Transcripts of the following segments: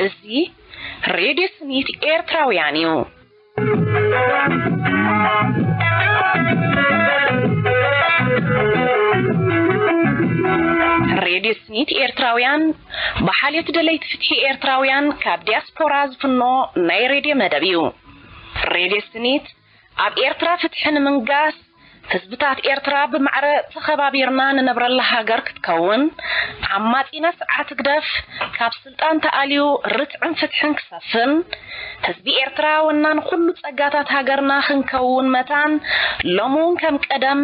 እዚ ሬድዮ ስኒት ኤርትራውያን እዩ። ሬድዮ ስኒት ኤርትራውያን ብሓልዮት ደለይቲ ፍትሒ ኤርትራውያን ካብ ዲያስፖራ ዝፍኖ ናይ ሬድዮ መደብ እዩ። ሬድዮ ስኒት ኣብ ኤርትራ ፍትሒ ንምንጋስ፣ ህዝብታት ኤርትራ ብማዕረ ተኸባቢርና ንነብረላ ሃገር ክትከውን፣ ዓማጺና ስርዓት ህግደፍ ካብ ስልጣን ተኣልዩ ርትዕን ፍትሕን ክሰፍን፣ ህዝቢ ኤርትራ ወናን ኩሉ ጸጋታት ሃገርና ክንከውን መታን፣ ሎሚ እውን ከም ቀደም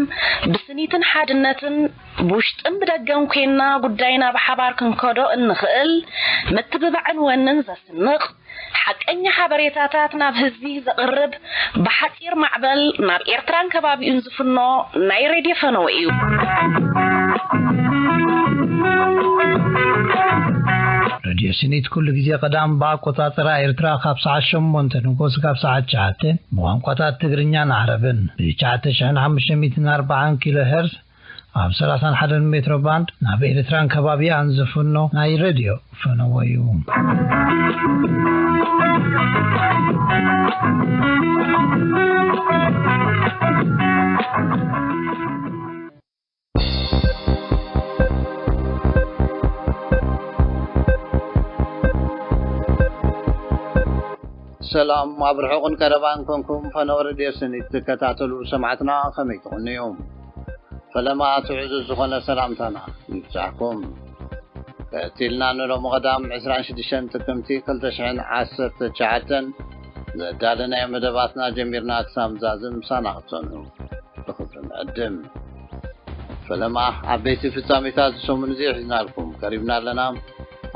ብስኒትን ሓድነትን ብውሽጥን ብደገን ኮይንና ጉዳይና ብሓባር ክንከዶ እንኽእል ምትብባዕን ወንን ዘስንቕ፣ ሓቀኛ ሓበሬታታት ናብ ህዝቢ ዘቕርብ፣ ብሓጺር ማዕበል ናብ ኤርትራን ከባቢኡን ዝፍኖ ናይ ሬድዮ ፈነወ እዩ። ሬድዮ ስኒት ኩሉ ግዜ ቀዳም ብኣቆጻጽራ ኤርትራ ካብ ሰዓት ሸሞንተ ንጎስ ካብ ሰዓት ትሽዓተ ብቋንቋታት ትግርኛን ዓረብን ብ ትሽዓተ ሽሕን ሓሙሽተ ሚእትን ኣርባዓን ኪሎ ሄርዝ ኣብ ሰላሳን ሓደን ሜትሮ ባንድ ናብ ኤርትራን ከባቢኣን ዝፍኖ ናይ ሬድዮ ፈነወ እዩ። ሰላም ኣብ ርሑቕን ቀረባን ኮንኩም ፈነወ ሬድዮ ስኒት ትከታተሉ ሰማዕትና ከመይ ትኾኑ እዮም? ፈለማ ትዕዙ ዝኾነ ሰላምታና ይብጻሕኩም። ቀጺልና ንሎሚ ቀዳም ዕስራን ሽዱሽተን ጥቅምቲ ክልተ ሽሕን ዓሰርተ ትሽዓተን ዘዳለናዮ መደባትና ጀሚርና ክሳብ ዛዝም ምሳና ክትጸንሑ ብኽብሪ ንዕድም። ፈለማ ዓበይቲ ፍጻሜታት ዝሰሙን እዚ ሒዝናልኩም ቀሪብና ኣለና።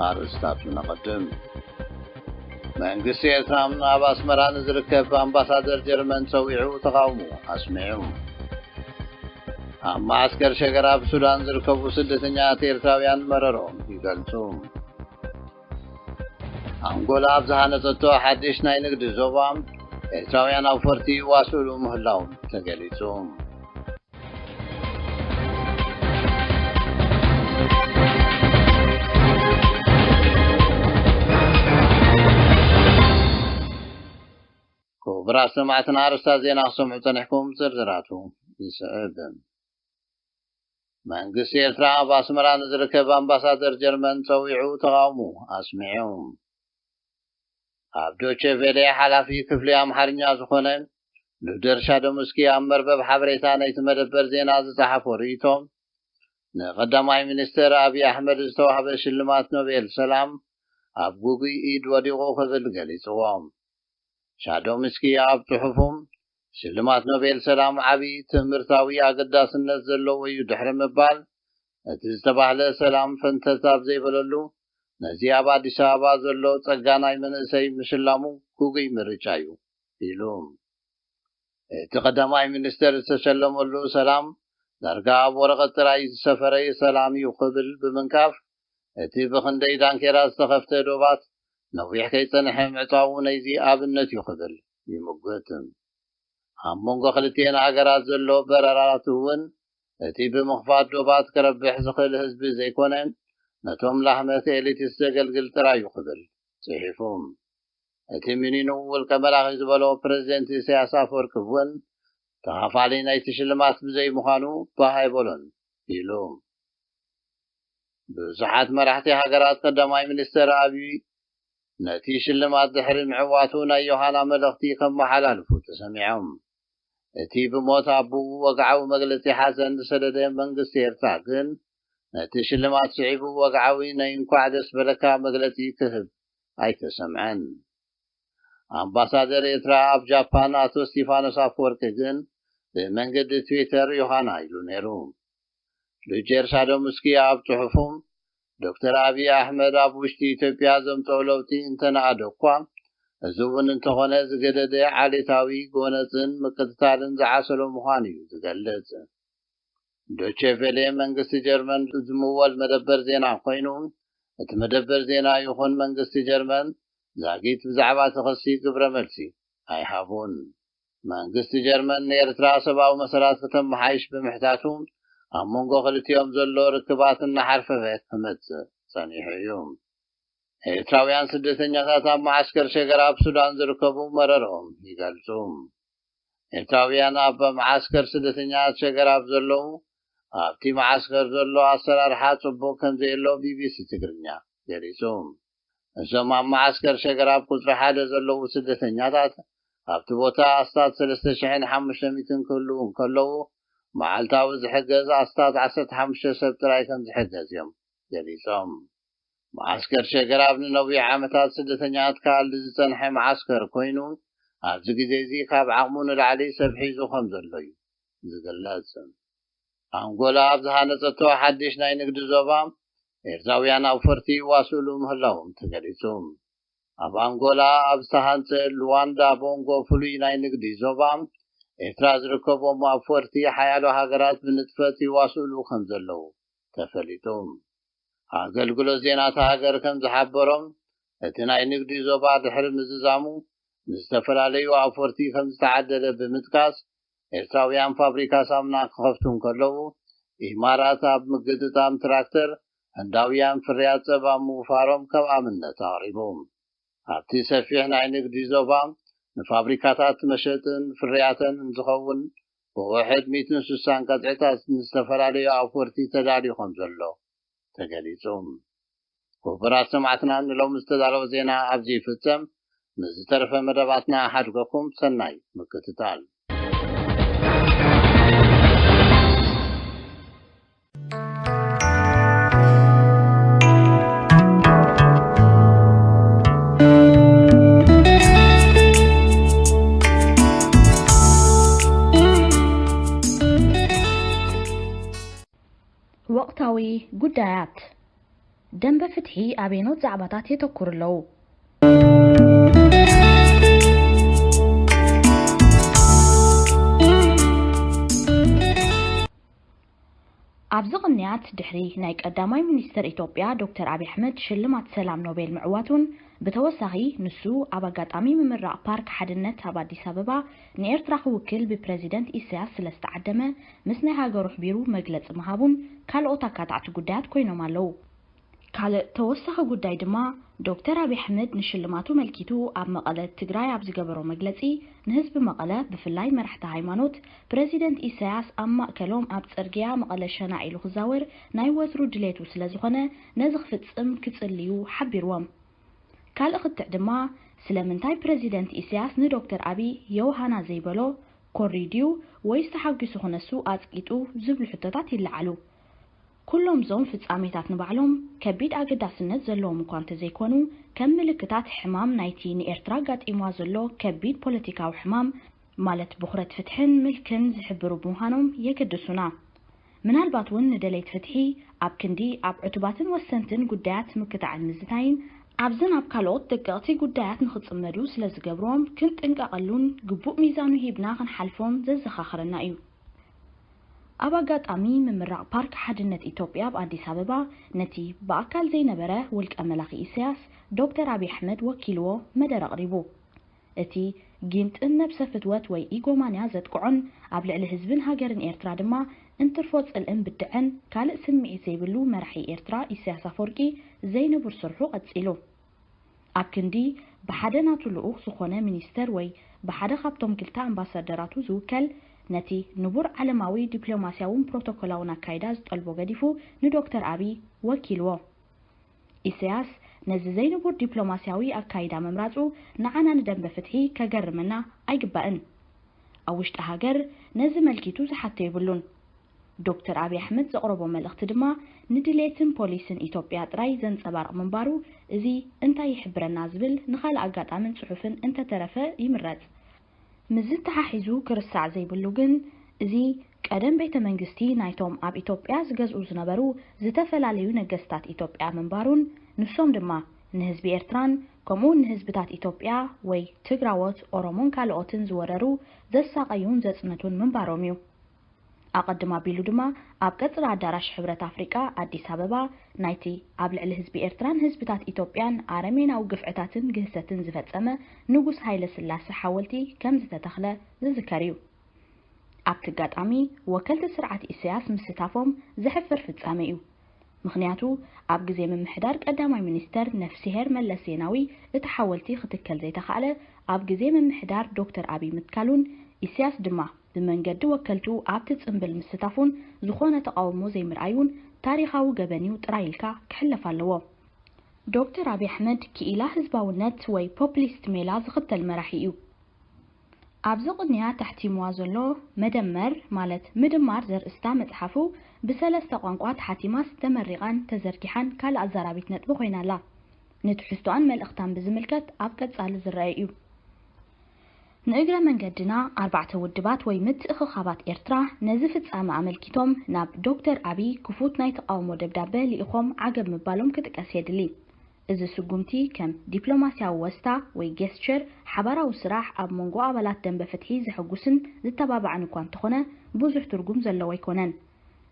ኣርእስታቱ ነቐድም። መንግስቲ ኤርትራ ኣብ ኣስመራ ንዝርከብ ኣምባሳደር ጀርመን ጸዊዑ ተቓውሞ ኣስሚዑ። ኣብ መዓስከር ሸገር ኣብ ሱዳን ዝርከቡ ስደተኛታት ኤርትራውያን መረሮም ይገልጹ። ኣንጎላ ኣብ ዝሃነጸቶ ሓድሽ ናይ ንግዲ ዞባ ኤርትራውያን ኣውፈርቲ ይዋስእሉ ምህላዎም ተገሊጹ። ክቡራት ሰማዕትና ኣርእስታት ዜና ክሰምዑ ጸኒሕኩም ዝርዝራቱ ይስዕብ። መንግስቲ ኤርትራ ኣብ ኣስመራ ንዝርከብ ኣምባሳደር ጀርመን ጸዊዑ ተቓውሞ ኣስሚዑ። ኣብ ዶቼ ቬሌ ሓላፊ ክፍሊ ኣምሓርኛ ዝኾነ ሉደር ሻዶምስኪ ኣብ መርበብ ሓበሬታ ናይቲ መደበር ዜና ዝጸሓፎ ርእይቶ፣ ንቐዳማይ ሚኒስተር ኣብይ ኣሕመድ ዝተዋህበ ሽልማት ኖቤል ሰላም ኣብ ጉጉይ ኢድ ወዲቑ ክብል ገሊጽዎ። ሻዶምስኪ ኣብ ጽሑፉ፣ ሽልማት ኖቤል ሰላም ዓቢ ትምህርታዊ ኣገዳስነት ዘለዎ እዩ ድሕሪ ምባል፣ እቲ ዝተባህለ ሰላም ፈንተት ኣብ ዘይበለሉ፣ ነዚ ኣብ ኣዲስ ኣበባ ዘሎ ጸጋናይ መንእሰይ ምሽላሙ ግጉይ ምርጫ እዩ ኢሉ። እቲ ቀዳማይ ሚኒስተር ዝተሸለመሉ ሰላም ዳርጋ ኣብ ወረቐት ጥራይ ዝሰፈረ ሰላም እዩ ክብል ብምንቃፍ፣ እቲ ብኽንደይ ዳንኬራ ዝተኸፍተ ዶባት ነዊሕ ከይጸንሐ ምዕጻዉ ናይዚ ኣብነት እዩ ክብል ይምጉት። ኣብ መንጎ ክልቲኤን ሃገራት ዘሎ በረራታት እውን እቲ ብምኽፋት ዶባት ክረብሕ ዝኽእል ህዝቢ ዘይኮነ፣ ነቶም ላህመት ኤሊትስ ዘገልግል ጥራይ እዩ ክብል ጽሒፉ። እቲ ሚኒኑ ውልቀ መላኺ ዝበሎ ፕረዚደንት ኢሳያስ ኣፈወርቂ እውን ተኻፋሊ ናይቲ ሽልማት ብዘይምዃኑ ባህ ኣይበሎን ኢሉ። ብዙሓት መራሕቲ ሃገራት ቀዳማይ ሚኒስተር ኣብይ ነቲ ሽልማት ድሕሪ ምዕዋቱ ናይ ዮሃና መልእኽቲ ከመሓላልፉ ተሰሚዖም። እቲ ብሞት ኣቦኡ ወግዓዊ መግለጺ ሓዘን ዝሰደደ መንግስቲ ኤርትራ ግን ነቲ ሽልማት ስዒቡ ወግዓዊ ናይ እንኳዕ ደስ በለካ መግለጺ ክህብ ኣይተሰምዐን። ኣምባሳደር ኤርትራ ኣብ ጃፓን ኣቶ እስቲፋኖስ ኣፈወርቂ ግን ብመንገዲ ትዊተር ዮሃና ኢሉ ነይሩ። ሉጀር ሻዶምስኪ ኣብ ጽሑፉ፣ ዶክተር ኣብይ ኣሕመድ ኣብ ውሽጢ ኢትዮጵያ ዘምጽኦ ለውጢ እንተነኣደ እኳ፣ እዚ እውን እንተኾነ ዝገደደ ዓሌታዊ ጎነጽን ምቅትታልን ዝዓሰሎ ምዃኑ እዩ ዝገልጽ። ዶቼ ቬሌ መንግስቲ ጀርመን ዝምወል መደበር ዜና ኮይኑ፣ እቲ መደበር ዜና ይኹን መንግስቲ ጀርመን ዛጊት ብዛዕባ እቲ ክሲ ግብረ መልሲ ኣይሃቡን። መንግስቲ ጀርመን ንኤርትራ ሰብኣዊ መሰላት ከተመሓይሽ ብምሕታቱ፣ ኣብ መንጎ ክልቲኦም ዘሎ ርክባት እናሓርፈፈ ክመጽእ ጸኒሑ እዩ። ኤርትራውያን ስደተኛታት ኣብ መዓስከር ሸገር ኣብ ሱዳን ዝርከቡ መረርኦም ይገልጹ። ኤርትራውያን ኣብ መዓስከር ስደተኛታት ሸገር ኣብ ዘለዉ፣ ኣብቲ መዓስከር ዘሎ ኣሰራርሓ ጽቡቕ ከም ዘየሎ ቢቢሲ ትግርኛ ገሊጹ። እዞም ኣብ መዓስከር ሸገር ኣብ ቁጽሪ ሓደ ዘለዉ ስደተኛታት፣ ኣብቲ ቦታ ኣስታት ሰለስተ ሽሕን ሓሙሽተ ሚእትን ክህልዉ እንከለዉ፣ መዓልታዊ ዝሕገዝ ኣስታት ዓሰርተ ሓሙሽተ ሰብ ጥራይ ከም ዝሕገዝ እዮም ገሊጾም። መዓስከር ሸገር ኣብ ንነዊሕ ዓመታት ስደተኛታት ክኣሊ ዝጸንሐ መዓስከር ኮይኑ፣ ኣብዚ ግዜ እዚ ካብ ዓቕሙ ንላዕሊ ሰብ ሒዙ ከም ዘሎ እዩ ዝግለጽ። ኣንጎላ ኣብ ዝሃነጸቶ ሓድሽ ናይ ንግዲ ዞባ፣ ኤርትራውያን ኣውፈርቲ ይዋስእሉ ምህላዎም ተገሊጹ። ኣብ ኣንጎላ ኣብ ዝተሃንጸ ሉዋንዳ ቦንጎ ፍሉይ ናይ ንግዲ ዞባ፣ ኤርትራ ዝርከቦም ኣውፈርቲ ሓያሎ ሃገራት ብንጥፈት ይዋስእሉ ከም ዘለዉ ተፈሊጡ። ኣገልግሎት ዜና እታ ሃገር ከም ዝሓበሮም፣ እቲ ናይ ንግዲ ዞባ ድሕሪ ምዝዛሙ ንዝተፈላለዩ ኣውፈርቲ ከም ዝተዓደለ ብምጥቃስ፣ ኤርትራውያን ፋብሪካ ሳሙና ክኸፍቱ እንከለዉ፣ ኢማራት ኣብ ምግጥጣም ትራክተር፣ ህንዳውያን ፍርያት ጸባ ምውፋሮም ከም ኣብነት ኣቕሪቡ። ኣብቲ ሰፊሕ ናይ ንግዲ ዞባ፣ ንፋብሪካታት መሸጥን ፍርያተን ዝኸውን ብውሕድ ሚእትን ስሳን ቀጥዕታት ንዝተፈላለዩ ኣውፈርቲ ተዳልዩ ከም ዘሎ ተገሊጹ። ክቡራት ሰማዕትና፣ ንሎሚ ዝተዳለወ ዜና ኣብዚ ይፍጸም። ምስ ዝተረፈ መደባትና ሓድገኩም ሰናይ ምክትታል። ወቕታዊ ጉዳያት። ደንበ ፍትሒ ኣበየኖት ዛዕባታት የተኩሩ ኣለዉ? ኣብዚ ቅንያት፣ ድሕሪ ናይ ቀዳማይ ሚኒስትር ኢትዮጵያ ዶክተር ኣብይ ኣሕመድ ሽልማት ሰላም ኖቤል ምዕዋቱን፣ ብተወሳኺ ንሱ ኣብ ኣጋጣሚ ምምራቕ ፓርክ ሓድነት ኣብ ኣዲስ ኣበባ ንኤርትራ ክውክል ብፕረዚደንት ኢሳያስ ስለ ዝተዓደመ፣ ምስ ናይ ሃገሩ ኣሕቢሩ መግለጺ ምሃቡን ካልኦት ኣካታዕቲ ጉዳያት ኮይኖም ኣለዉ። ካልእ ተወሳኺ ጉዳይ ድማ፣ ዶክተር ኣብይ ኣሕመድ ንሽልማቱ መልኪቱ ኣብ መቐለ ትግራይ ኣብ ዝገበሮ መግለጺ፣ ንህዝቢ መቐለ፣ ብፍላይ መራሕቲ ሃይማኖት፣ ፕረዚደንት ኢሳያስ ኣብ ማእከሎም ኣብ ጽርግያ መቐለ ሸናዕ ኢሉ ክዛወር ናይ ወትሩ ድሌቱ ስለ ዝኾነ፣ ነዚ ክፍጽም ክጽልዩ ሓቢርዎም። ካልእ ክትዕ ድማ፣ ስለምንታይ ፕረዚደንት ኢሳያስ ንዶክተር ኣብይ የውሃና ዘይበሎ፣ ኮርዩ ድዩ ወይስ ተሓጒሱ ክነሱ ኣጽቂጡ ዝብሉ ሕቶታት ይለዓሉ። ኩሎም እዞም ፍጻሜታት ንባዕሎም ከቢድ ኣገዳስነት ዘለዎም እኳ እንተዘይኮኑ፣ ከም ምልክታት ሕማም ናይቲ ንኤርትራ ኣጋጢምዋ ዘሎ ከቢድ ፖለቲካዊ ሕማም፣ ማለት ብኹረት ፍትሕን ምልክን ዝሕብሩ ብምዃኖም የገድሱና። ምናልባት እውን ንደለይቲ ፍትሒ ኣብ ክንዲ ኣብ ዕቱባትን ወሰንትን ጉዳያት ምክታዕን ምዝታይን፣ ኣብዘን ኣብ ካልኦት ደቀቕቲ ጉዳያት ንኽጽመዱ ስለ ዝገብርዎም ክንጥንቀቐሉን ግቡእ ሚዛኑ ሂብና ክንሓልፎን ዘዘኻኽረና እዩ። ኣብ ኣጋጣሚ ምምራቕ ፓርክ ሓድነት ኢትዮጵያ ኣብ ኣዲስ ኣበባ፣ ነቲ ብኣካል ዘይነበረ ውልቀ መላኺ ኢሳያስ፣ ዶክተር ኣብይ ኣሕመድ ወኪልዎ መደረ ኣቕሪቡ። እቲ ጊንጥን ነብሰ ፍትወት ወይ ኢጎማንያ ዘጥቅዖን ኣብ ልዕሊ ህዝብን ሃገርን ኤርትራ ድማ እንትርፎ ጽልእን ብድዐን ካልእ ስምዒት ዘይብሉ መራሒ ኤርትራ ኢሳያስ ኣፈወርቂ ዘይንቡር ስርሑ ቀጺሉ። ኣብ ክንዲ ብሓደ ናቱ ልኡኽ ዝኾነ ሚኒስተር ወይ ብሓደ ካብቶም ክልተ ኣምባሳደራቱ ዝውከል፣ ነቲ ንቡር ዓለማዊ ዲፕሎማስያውን ፕሮቶኮላውን ኣካይዳ ዝጠልቦ ገዲፉ ንዶክተር ኣብይ ወኪልዎ። ኢሳያስ ነዚ ዘይንቡር ዲፕሎማስያዊ ኣካይዳ ምምራጹ ንዓና ንደንበ ፍትሒ ከገርመና ኣይግባእን። ኣብ ውሽጢ ሃገር ነዚ መልኪቱ ዝሓቶ የብሉን። ዶክተር ኣብይ ኣሕመድ ዘቕረቦ መልእኽቲ ድማ ንድሌትን ፖሊስን ኢትዮጵያ ጥራይ ዘንጸባርቕ ምንባሩ፣ እዚ እንታይ ይሕብረና ዝብል ንኻልእ ኣጋጣምን ጽሑፍን እንተተረፈ ይምረጽ። ምስዚ ተሓሒዙ ክርስዕ ዘይብሉ ግን፣ እዚ ቀደም ቤተ መንግስቲ ናይቶም ኣብ ኢትዮጵያ ዝገዝኡ ዝነበሩ ዝተፈላለዩ ነገስታት ኢትዮጵያ ምንባሩን፣ ንሶም ድማ ንህዝቢ ኤርትራን ከምኡውን ንህዝብታት ኢትዮጵያ ወይ ትግራዎት፣ ኦሮሞን ካልኦትን ዝወረሩ፣ ዘሳቐዩን ዘጽነቱን ምንባሮም እዩ። ኣቐድም ኣቢሉ ድማ ኣብ ቀጽሪ ኣዳራሽ ሕብረት ኣፍሪቃ ኣዲስ ኣበባ ናይቲ ኣብ ልዕሊ ህዝቢ ኤርትራን ህዝብታት ኢትዮጵያን ኣረሜናዊ ግፍዕታትን ግህሰትን ዝፈጸመ ንጉስ ሃይለ ስላሰ ሓወልቲ ከም ዝተተኽለ ዝዝከር እዩ። ኣብቲ ኣጋጣሚ ወከልቲ ስርዓት ኢሳያስ ምስታፎም ዘሕፍር ፍጻመ እዩ። ምኽንያቱ ኣብ ግዜ ምምሕዳር ቀዳማይ ሚኒስተር ነፍስሄር መለስ ዜናዊ እቲ ሓወልቲ ክትከል ዘይተኻእለ ኣብ ግዜ ምምሕዳር ዶክተር ኣቢይ ምትካሉን ኢሳያስ ድማ ብመንገዲ ወከልቱ ኣብቲ ጽምብል ምስታፉን ዝኾነ ተቓውሞ ዘይምርኣዩን ታሪኻዊ ገበን እዩ ጥራይ ኢልካ ክሕለፍ ኣለዎ። ዶክተር ኣቢይ ኣሕመድ ክኢላ ህዝባውነት ወይ ፖፕሊስት ሜላ ዝኽተል መራሒ እዩ። ኣብዚ ቅንያ ተሕቲምዋ ዘሎ መደመር ማለት ምድማር ዘርእስታ መጽሓፉ ብሰለስተ ቋንቋ ተሓቲማስ ተመሪቓን ተዘርጊሓን ካልእ ኣዛራቢት ነጥቢ ኮይና ኣላ። ንትሕዝቶኣን መልእኽታን ብዝምልከት ኣብ ቀጻሊ ዝረኣይ እዩ። ንእግረ መንገድና ኣርባዕተ ውድባት ወይ ምትእኽኻባት ኤርትራ ነዚ ፍጻመ ኣመልኪቶም ናብ ዶክተር ኣቢይ ክፉት ናይ ተቓውሞ ደብዳበ ልኢኾም ዓገብ ምባሎም ክጥቀስ የድሊ። እዚ ስጉምቲ ከም ዲፕሎማስያዊ ወስታ ወይ ጌስቸር ሓባራዊ ስራሕ ኣብ መንጎ ኣባላት ደንበ ፍትሒ ዘሐጉስን ዝተባባዕን እኳ እንተኾነ ብዙሕ ትርጉም ዘለዎ ኣይኮነን።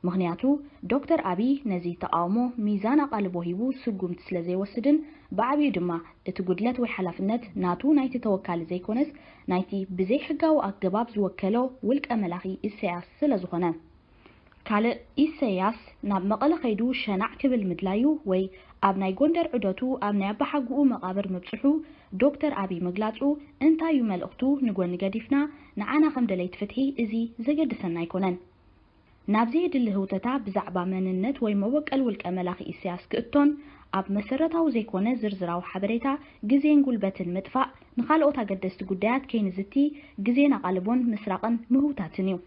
ምኽንያቱ ዶክተር ኣቢይ ነዚ ተቓውሞ ሚዛን ኣቓልቦ ሂቡ ስጉምቲ ስለ ዘይወስድን ብዓቢኡ ድማ እቲ ጉድለት ወይ ሓላፍነት ናቱ ናይቲ ተወካሊ ዘይኮነስ ናይቲ ብዘይሕጋዊ ኣገባብ ዝወከሎ ውልቀ መላኺ ኢሳያስ ስለ ዝኾነ። ካልእ ኢሳያስ ናብ መቐለ ከይዱ ሸናዕ ክብል ምድላዩ ወይ ኣብ ናይ ጎንደር ዑደቱ ኣብ ናይ ኣባሓጉኡ መቓብር ምብጽሑ ዶክተር ኣቢይ ምግላጹ እንታይ እዩ መልእኽቱ ንጎኒ ገዲፍና ንዓና ከም ደለይቲ ፍትሒ እዚ ዘገድሰና ኣይኮነን። ናብ ዘየድሊ ህውተታ ብዛዕባ መንነት ወይ መበቀል ውልቀ መላኺ ኢሳያስ ክእቶን ኣብ መሰረታዊ ዘይኮነ ዝርዝራዊ ሓበሬታ ግዜን ጉልበትን ምጥፋእ ንኻልኦት ኣገደስቲ ጉዳያት ከይንዝቲ ግዜን ኣቓልቦን ምስራቕን ምህውታትን እዩ።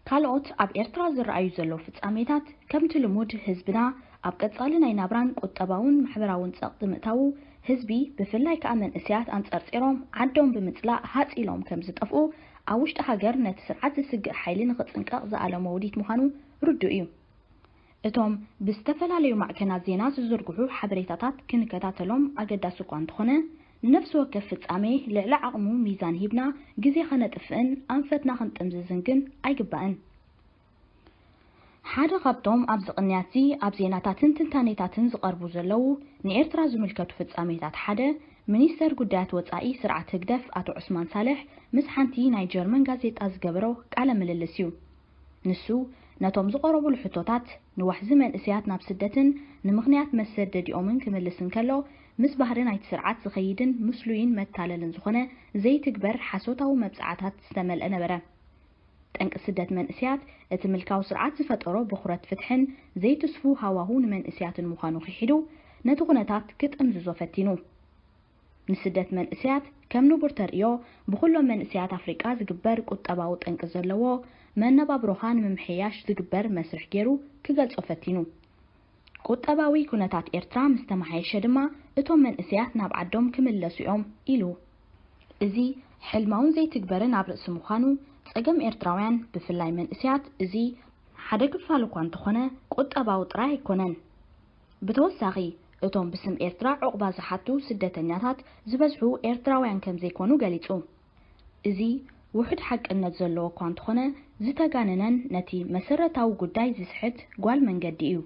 ካልኦት ኣብ ኤርትራ ዝረኣዩ ዘለዉ ፍጻሜታት ከምቲ ልሙድ ህዝብና ኣብ ቀጻሊ ናይ ናብራን ቁጠባውን ማሕበራውን ጸቕጢ ምእታዉ ህዝቢ ብፍላይ ከኣ መንእሰያት ኣንጸርጺሮም ዓዶም ብምጽላእ ሃጽ ኢሎም ከም ዝጠፍኡ ኣብ ውሽጢ ሃገር ነቲ ስርዓት ዝስግእ ሓይሊ ንኽጽንቀቕ ዝኣለሞ ውዲት ምዃኑ ርዱእ እዩ። እቶም ብዝተፈላለዩ ማዕከናት ዜና ዝዝርግሑ ሓበሬታታት ክንከታተሎም ኣገዳሲ እኳ እንተኾነ ንነፍሲ ወከፍ ፍጻሜ ልዕሊ ዓቕሙ ሚዛን ሂብና ግዜ ኸነጥፍእን ኣንፈትና ክንጥምዝዝን ግን ኣይግባእን። ሓደ ካብቶም ኣብዚ ቅንያትዚ ኣብ ዜናታትን ትንታኔታትን ዝቐርቡ ዘለዉ ንኤርትራ ዝምልከቱ ፍጻሜታት ሓደ ሚኒስተር ጉዳያት ወጻኢ ስርዓት ህግደፍ ኣቶ ዑስማን ሳልሕ ምስ ሓንቲ ናይ ጀርመን ጋዜጣ ዝገበሮ ቃለ ምልልስ እዩ። ንሱ ነቶም ዝቐረቡሉ ሕቶታት ንዋሕዚ መንእሰያት ናብ ስደትን ንምኽንያት መሰደዲኦምን ክምልስ እንከሎ ምስ ባህሪ ናይቲ ስርዓት ዝኸይድን ምስሉይን መታለልን ዝኾነ ዘይትግበር ሓሶታዊ መብጽዓታት ዝተመልአ ነበረ። ጠንቂ ስደት መንእሰያት እቲ ምልካዊ ስርዓት ዝፈጠሮ ብኹረት ፍትሕን ዘይትስፉው ሃዋሁ ንመንእሰያትን ምዃኑ ክሒዱ ነቲ ኩነታት ክጥምዝዞ ፈቲኑ። ንስደት መንእሰያት ከም ንቡር ተርእዮ ብኹሎም መንእሰያት ኣፍሪቃ ዝግበር ቁጠባዊ ጠንቂ ዘለዎ መነባብሮኻ ንምምሕያሽ ዝግበር መስርሕ ገይሩ ክገልጾ ፈቲኑ። ቁጠባዊ ኩነታት ኤርትራ ምስ ተመሓየሸ ድማ እቶም መንእሰያት ናብ ዓዶም ክምለሱ እዮም ኢሉ። እዚ ሕልማውን ዘይትግበርን ኣብ ርእሲ ምዃኑ ጸገም ኤርትራውያን ብፍላይ መንእሰያት እዚ ሓደ ክፋል እኳ እንተኾነ ቁጠባዊ ጥራይ ኣይኮነን። ብተወሳኺ እቶም ብስም ኤርትራ ዑቕባ ዝሓቱ ስደተኛታት ዝበዝሑ ኤርትራውያን ከም ዘይኮኑ ገሊጹ። እዚ ውሑድ ሓቅነት ዘለዎ እኳ እንተኾነ ዝተጋነነን ነቲ መሰረታዊ ጉዳይ ዝስሕት ጓል መንገዲ እዩ።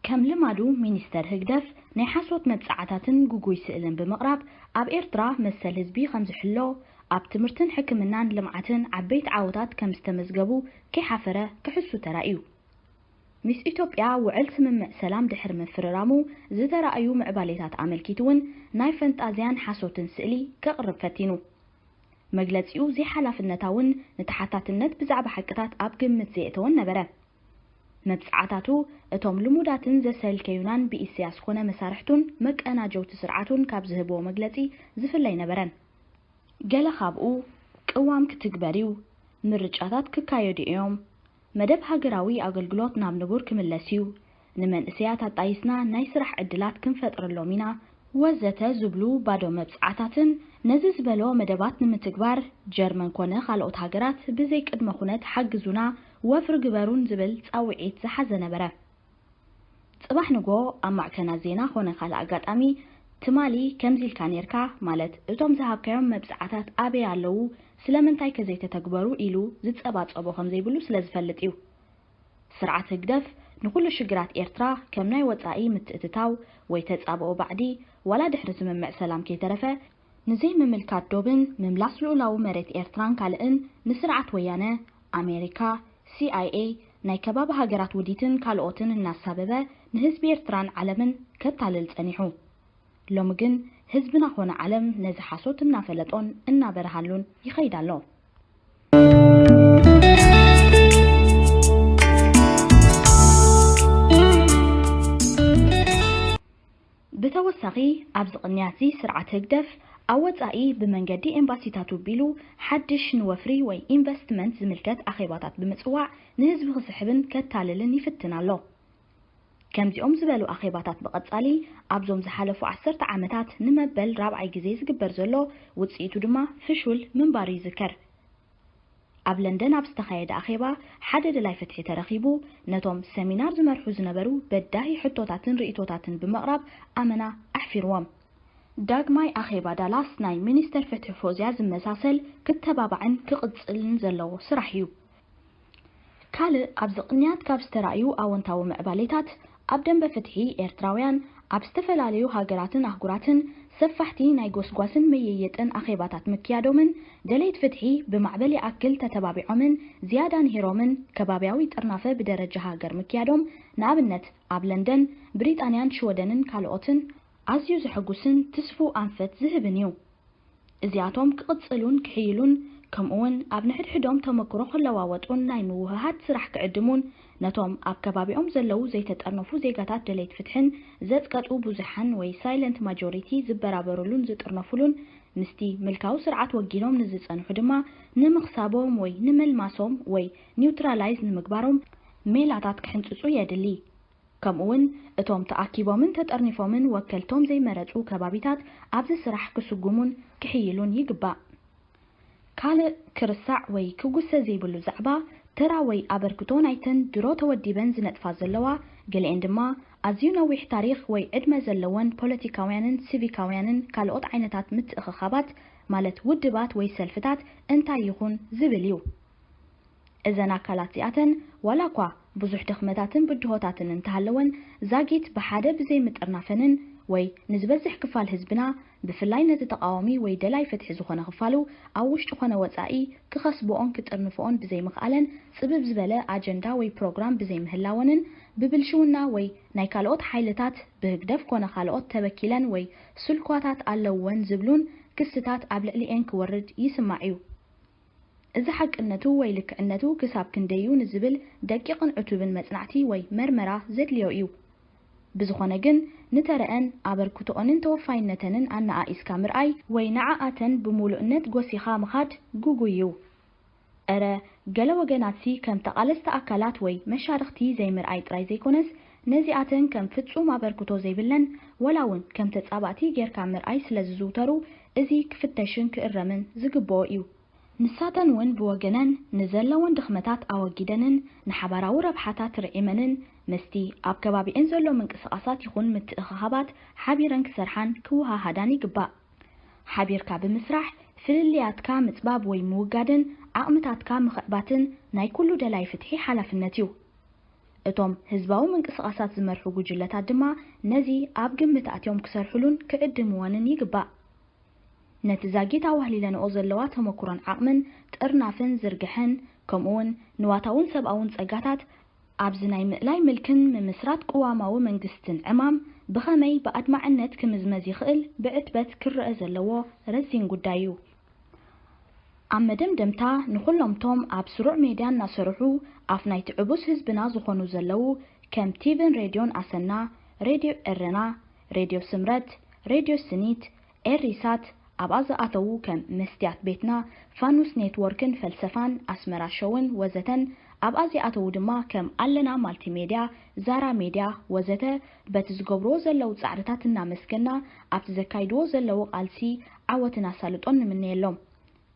ከም ልማዱ ሚኒስተር ህግደፍ ናይ ሓሶት መብጽዓታትን ግጉይ ስእልን ብምቕራብ ኣብ ኤርትራ መሰል ህዝቢ ከም ዝሕሎ ኣብ ትምህርትን ሕክምናን ልምዓትን ዓበይቲ ዓወታት ከም ዝተመዝገቡ ከይሓፈረ ክሕሱ ተራእዩ። ምስ ኢትዮጵያ ውዕል ስምምዕ ሰላም ድሕሪ ምፍርራሙ ዝተራእዩ ምዕባሌታት ኣመልኪቱ እውን ናይ ፈንጣዝያን ሓሶትን ስእሊ ከቕርብ ፈቲኑ። መግለጺኡ ዘይሓላፍነታውን ንተሓታትነት ብዛዕባ ሓቅታት ኣብ ግምት ዘየእተወን ነበረ። መብጽዓታቱ እቶም ልሙዳትን ዘሰልከዩናን ብኢሳያስ ኮነ መሳርሕቱን መቀናጀውቲ ስርዓቱን ካብ ዝህብዎ መግለጺ ዝፍለ ኣይነበረን። ገለ ካብኡ ቅዋም ክትግበር እዩ፣ ምርጫታት ክካየዱ እዮም፣ መደብ ሃገራዊ ኣገልግሎት ናብ ንቡር ክምለስ እዩ፣ ንመንእሰያት ኣጣይስና ናይ ስራሕ ዕድላት ክንፈጥረሎም ኢና፣ ወዘተ ዝብሉ ባዶ መብጽዓታትን ነዚ ዝበሎ መደባት ንምትግባር ጀርመን ኮነ ካልኦት ሃገራት ብዘይ ቅድመ ኩነት ሓግዙና፣ ወፍሪ ግበሩን ዝብል ጻውዒት ዝሓዘ ነበረ። ጽባሕ ንጎ ኣብ ማዕከናት ዜና ኮነ ካልእ ኣጋጣሚ ትማሊ ከምዚ ኢልካ ኔርካ፣ ማለት እቶም ዝሃብካዮም መብጽዓታት ኣበይ ኣለዉ፣ ስለምንታይ ከ ዘይተተግበሩ ኢሉ ዝጸባጸቦ ከም ዘይብሉ ስለ ዝፈልጥ እዩ። ስርዓት ህግደፍ ንኹሉ ሽግራት ኤርትራ ከም ናይ ወጻኢ ምትእትታው ወይ ተጻብኦ ባዕዲ፣ ዋላ ድሕሪ ስምምዕ ሰላም ከይተረፈ፣ ንዘይምምልካት ዶብን ምምላስ ልኡላዊ መሬት ኤርትራን ካልእን ንስርዓት ወያነ፣ ኣሜሪካ፣ ሲ ኣይ ኤ፣ ናይ ከባቢ ሃገራት ውዲትን ካልኦትን እናሳበበ ንህዝቢ ኤርትራን ዓለምን ከታልል ጸኒሑ። ሎሚ ግን ህዝብና ኾነ ዓለም ነዚ ሓሶት እናፈለጦን እናበርሃሉን ይኸይድ ኣሎ። ብተወሳኺ፣ ኣብዚ ቅንያትዚ ስርዓት ህግደፍ ኣብ ወጻኢ ብመንገዲ ኤምባሲታቱ ቢሉ ሓድሽ ንወፍሪ ወይ ኢንቨስትመንት ዝምልከት ኣኼባታት ብምጽዋዕ ንህዝቢ ክስሕብን ከታልልን ይፍትን ኣሎ። ከምዚኦም ዝበሉ ኣኼባታት ብቐጻሊ ኣብዞም ዝሓለፉ ዓሰርተ ዓመታት ንመበል ራብዓይ ግዜ ዝግበር ዘሎ፣ ውጽኢቱ ድማ ፍሹል ምንባሩ ይዝከር። ኣብ ለንደን ኣብ ዝተኻየደ ኣኼባ ሓደ ደላይ ፍትሒ ተረኺቡ፣ ነቶም ሰሚናር ዝመርሑ ዝነበሩ በዳሂ ሕቶታትን ርእይቶታትን ብምቕራብ ኣመና ኣሕፊርዎም። ዳግማይ ኣኼባ ዳላስ ናይ ሚኒስተር ፍትሒ ፎዝያ ዝመሳሰል ክተባባዕን ክቕጽልን ዘለዎ ስራሕ እዩ። ካልእ ኣብዚ ቅንያት ካብ ዝተራእዩ ኣወንታዊ ምዕባሌታት፣ ኣብ ደንበ ፍትሒ ኤርትራውያን ኣብ ዝተፈላለዩ ሃገራትን ኣህጉራትን ሰፋሕቲ ናይ ጎስጓስን ምይይጥን ኣኼባታት ምክያዶምን፣ ደለይቲ ፍትሒ ብማዕበል ይኣክል ተተባቢዖምን ዝያዳ ንሂሮምን፣ ከባብያዊ ጥርናፈ ብደረጃ ሃገር ምክያዶም፣ ንኣብነት ኣብ ለንደን፣ ብሪጣንያን ሽወደንን ካልኦትን፣ ኣዝዩ ዘሐጉስን ትስፉው ኣንፈት ዝህብን እዩ። እዚኣቶም ክቕጽሉን ክሕይሉን፣ ከምኡውን ኣብ ንሕድሕዶም ተመክሮ ክለዋወጡን ናይ ምውህሃድ ስራሕ ክዕድሙን፣ ነቶም ኣብ ከባቢኦም ዘለዉ ዘይተጠርነፉ ዜጋታት ደለይቲ ፍትሕን ዘጽቀጡ ብዙሓን ወይ ሳይለንት ማጆሪቲ ዝበራበሩሉን ዝጥርነፉሉን፣ ምስቲ ምልካዊ ስርዓት ወጊኖም ንዝጸንሑ ድማ ንምኽሳቦም ወይ ንምልማሶም ወይ ኒውትራላይዝ ንምግባሮም ሜላታት ክሕንጽጹ የድሊ። ከምኡውን እቶም ተኣኪቦምን ተጠርኒፎምን ወከልቶም ዘይመረጹ ከባቢታት ኣብዚ ስራሕ ክስጉሙን ክሕይሉን ይግባእ። ካልእ ክርሳዕ ወይ ክጉሰ ዘይብሉ ዛዕባ፣ ተራ ወይ ኣበርክቶ ናይተን ድሮ ተወዲበን ዝነጥፋ ዘለዋ፣ ገሊኤን ድማ ኣዝዩ ነዊሕ ታሪኽ ወይ ዕድመ ዘለወን ፖለቲካውያንን ሲቪካውያንን ካልኦት ዓይነታት ምትእኽኻባት፣ ማለት ውድባት ወይ ሰልፍታት እንታይ ይኹን ዝብል እዩ። እዘን ኣካላት እዚኣተን፣ ዋላ እኳ ብዙሕ ድኽመታትን ብድሆታትን እንተሃለወን፣ ዛጊት ብሓደ ብዘይ ምጥርናፈንን ወይ ንዝበዝሕ ክፋል ህዝብና፣ ብፍላይ ነቲ ተቓዋሚ ወይ ደላይ ፍትሒ ዝኾነ ክፋሉ፣ ኣብ ውሽጢ ኾነ ወጻኢ ክኸስብኦን ክጥርንፍኦን ብዘይምኽኣለን፣ ጽብብ ዝበለ ኣጀንዳ ወይ ፕሮግራም ብዘይምህላወንን፣ ብብልሽውና ወይ ናይ ካልኦት ሓይልታት፣ ብህግደፍ ኮነ ካልኦት ተበኪለን ወይ ስልኳታት ኣለውወን ዝብሉን ክስታት ኣብ ልዕሊኤን ክወርድ ይስማዕ እዩ። እዚ ሓቅነቱ ወይ ልክዕነቱ ክሳብ ክንደይ'ዩ ንዝብል ደቂቕን ዕቱብን መጽናዕቲ ወይ መርመራ ዘድልዮ እዩ። ብዝኾነ ግን፣ ንተረኣን ኣበርክቶኦንን ተወፋይነተንን ኣነኣኢስካ ምርኣይ ወይ ንዓኣተን ብምሉእነት ጎሲኻ ምኻድ ግጉይ እዩ። እረ፣ ገለ ወገናትሲ ከም ተቓለስቲ ኣካላት ወይ መሻርኽቲ ዘይምርኣይ ጥራይ ዘይኮነስ፣ ነዚኣተን ከም ፍጹም ኣበርክቶ ዘይብለን፣ ዋላ እውን ከም ተጻባእቲ ጌርካ ምርኣይ ስለ ዝዝውተሩ፣ እዚ ክፍተሽን ክእረምን ዝግብኦ እዩ። ንሳተን እውን ብወገነን ንዘለወን ድኽመታት ኣወጊደንን ንሓባራዊ ረብሓታት ርዒመንን ምስቲ ኣብ ከባቢኤን ዘሎ ምንቅስቓሳት ይኹን ምትእኽኻባት ሓቢረን ክሰርሓን ክወሃሃዳን ይግባእ። ሓቢርካ ብምስራሕ ፍልልያትካ ምጽባብ ወይ ምውጋድን ዓቕምታትካ ምኽዕባትን ናይ ኩሉ ደላይ ፍትሒ ሓላፍነት እዩ። እቶም ህዝባዊ ምንቅስቓሳት ዝመርሑ ጉጅለታት ድማ ነዚ ኣብ ግምት ኣትዮም ክሰርሕሉን ክዕድምወንን ይግባእ። ነቲ ዛጊት ኣዋህሊለንኦ ዘለዋ ተመኩሮን ዓቕምን ጥርናፍን ዝርግሐን፣ ከምኡውን ንዋታውን ሰብኣውን ጸጋታት ኣብዚ ናይ ምእላይ ምልክን ምምስራት ቅዋማዊ መንግስትን ዕማም ብኸመይ ብኣድማዕነት ክምዝመዝ ይኽእል ብዕትበት ክረአ ዘለዎ ረዚን ጉዳይ እዩ። ኣብ መደምደምታ፣ ንኹሎምቶም ኣብ ስሩዕ ሜድያ እናሰርሑ ኣፍ ናይቲ ዕቡስ ህዝብና ዝኾኑ ዘለዉ፣ ከም ቲቪን ሬድዮን ኣሰና፣ ሬድዮ ኤረና፣ ሬድዮ ስምረት፣ ሬድዮ ስኒት፣ ኤሪሳት፣ ኣብኣ ዝኣተዉ ከም መስትያት ቤትና፣ ፋኑስ ኔትዎርክን ፈልሰፋን፣ ኣስመራ ሾውን ወዘተን፣ ኣብኣ ዘይኣተዉ ድማ ከም ኣለና ማልቲሜድያ፣ ዛራ ሜድያ ወዘተ፣ በቲ ዝገብርዎ ዘለዉ ጻዕርታት እናመስገና፣ ኣብቲ ዘካይድዎ ዘለዉ ቃልሲ ዓወትን ኣሳልጦን ንምነየሎም።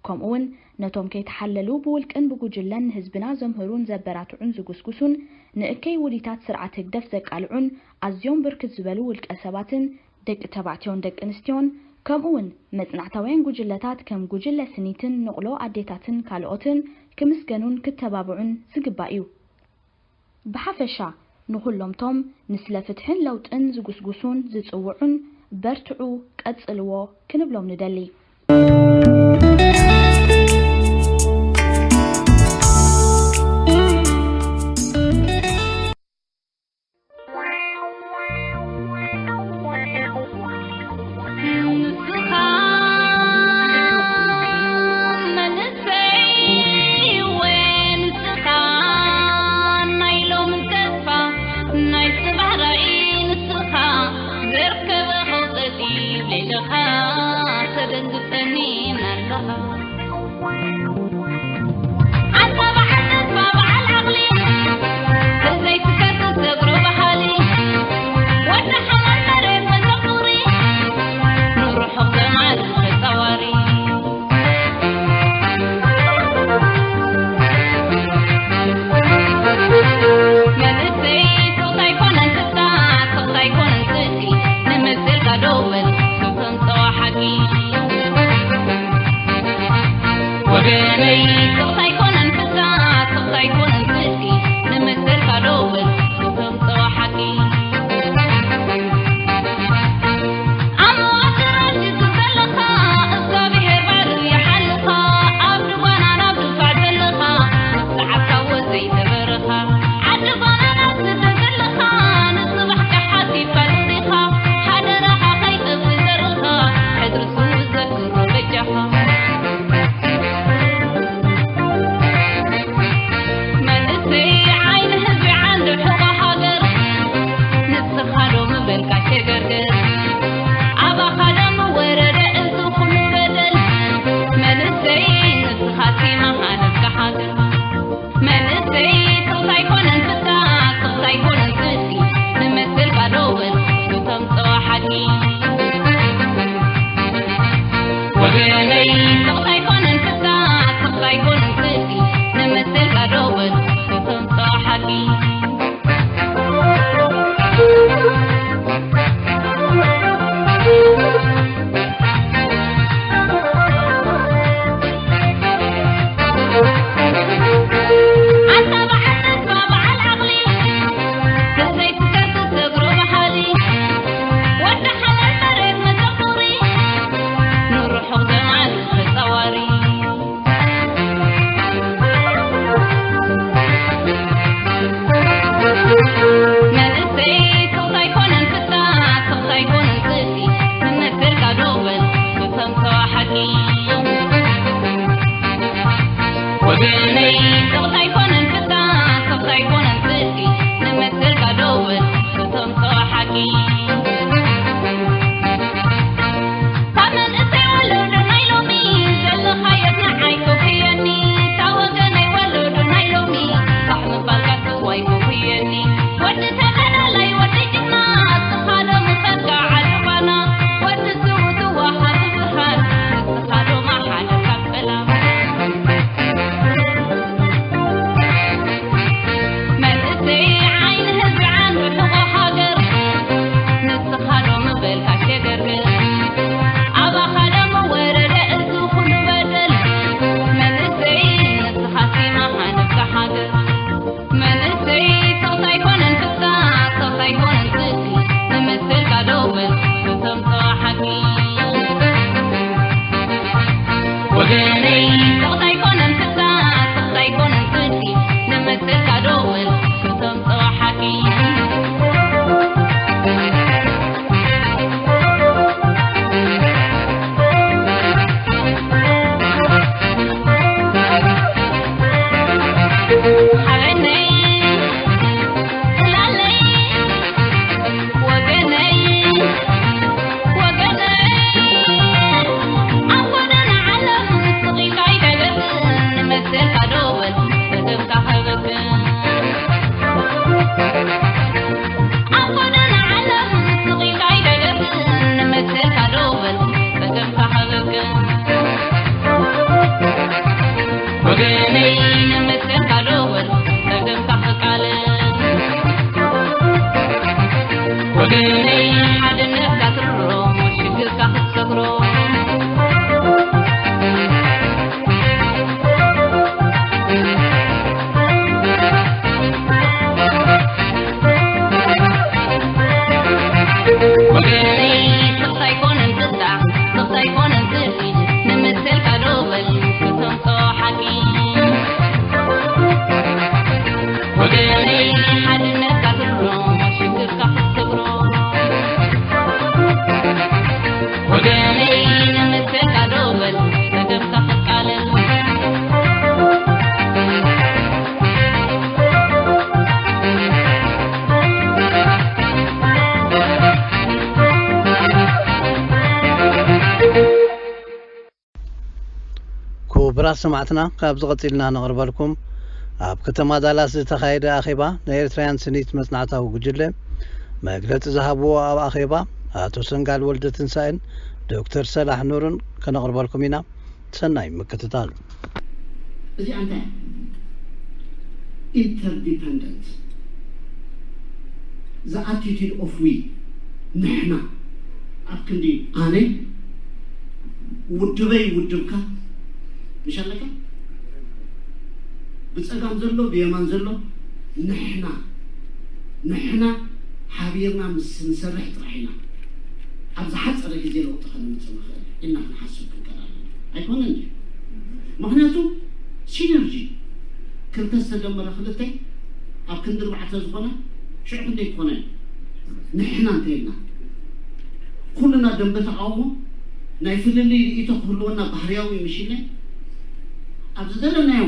ከምኡውን ነቶም ከይተሓለሉ ብውልቅን ብጉጅለን ንህዝብና ዘምህሩን ዘበራትዑን ዝጉስጉሱን ንእከይ ውዲታት ስርዓት ህግደፍ ዘቃልዑን ኣዝዮም ብርክት ዝበሉ ውልቀ ሰባትን ደቂ ተባዕትዮን ደቂ ኣንስትዮን ከምኡ እውን መጽናዕታውያን ጉጅለታት ከም ጉጅለ ስኒትን ንቕሎ ኣዴታትን ካልኦትን ክምስገኑን ክተባብዑን ዝግባእ እዩ። ብሓፈሻ ንኹሎምቶም ንስለ ፍትሕን ለውጥን ዝጉስጉሱን ዝጽውዑን በርትዑ ቀጽልዎ ክንብሎም ንደሊ። ክቡራት ሰማዕትና፣ ካብዚ ቀጺልና ነቕርበልኩም ኣብ ከተማ ዳላስ ዝተኻየደ ኣኼባ ናይ ኤርትራውያን ስኒት መጽናዕታዊ ጉጅለ መግለጺ ዝሃብዎ ኣብ ኣኼባ ኣቶ ሰንጋል ወልደ ትንሳኤን ዶክተር ሰላሕ ኑርን ከነቕርበልኩም ኢና። ሰናይ ምክትታል። እዚኣ እንታይ ኢንተርዲፐንደንት the attitude of we ንሕና ኣብ ክንዲ ኣነ ውድበይ ውድብካ ምሽ ኣለካ ብፀጋም ዘሎ ብየማን ዘሎ ንሕና ንሕና ሓቢርና ምስ ንሰርሕ ጥራሕ ኢና ኣብ ዝሓፀረ ግዜ ለውጢ ከነምፅእ ንኽእል ኢልና ክንሓስብ ክንቀል ኣለና ኣይኮነን ድዩ ምክንያቱ ሲነርጂ ክልተ ዝተደመረ ክልተ ኣብ ክንዲ ኣርባዕተ ዝኾነ ሽዑ ክንደይ ክኾነ እዩ ንሕና እንተይልና ኩልና ደንበ ተቃውሞ ናይ ፍልልይ ርእይቶ ክህልወና ባህርያዊ ምሽለ ኣብ ዝደለናዮ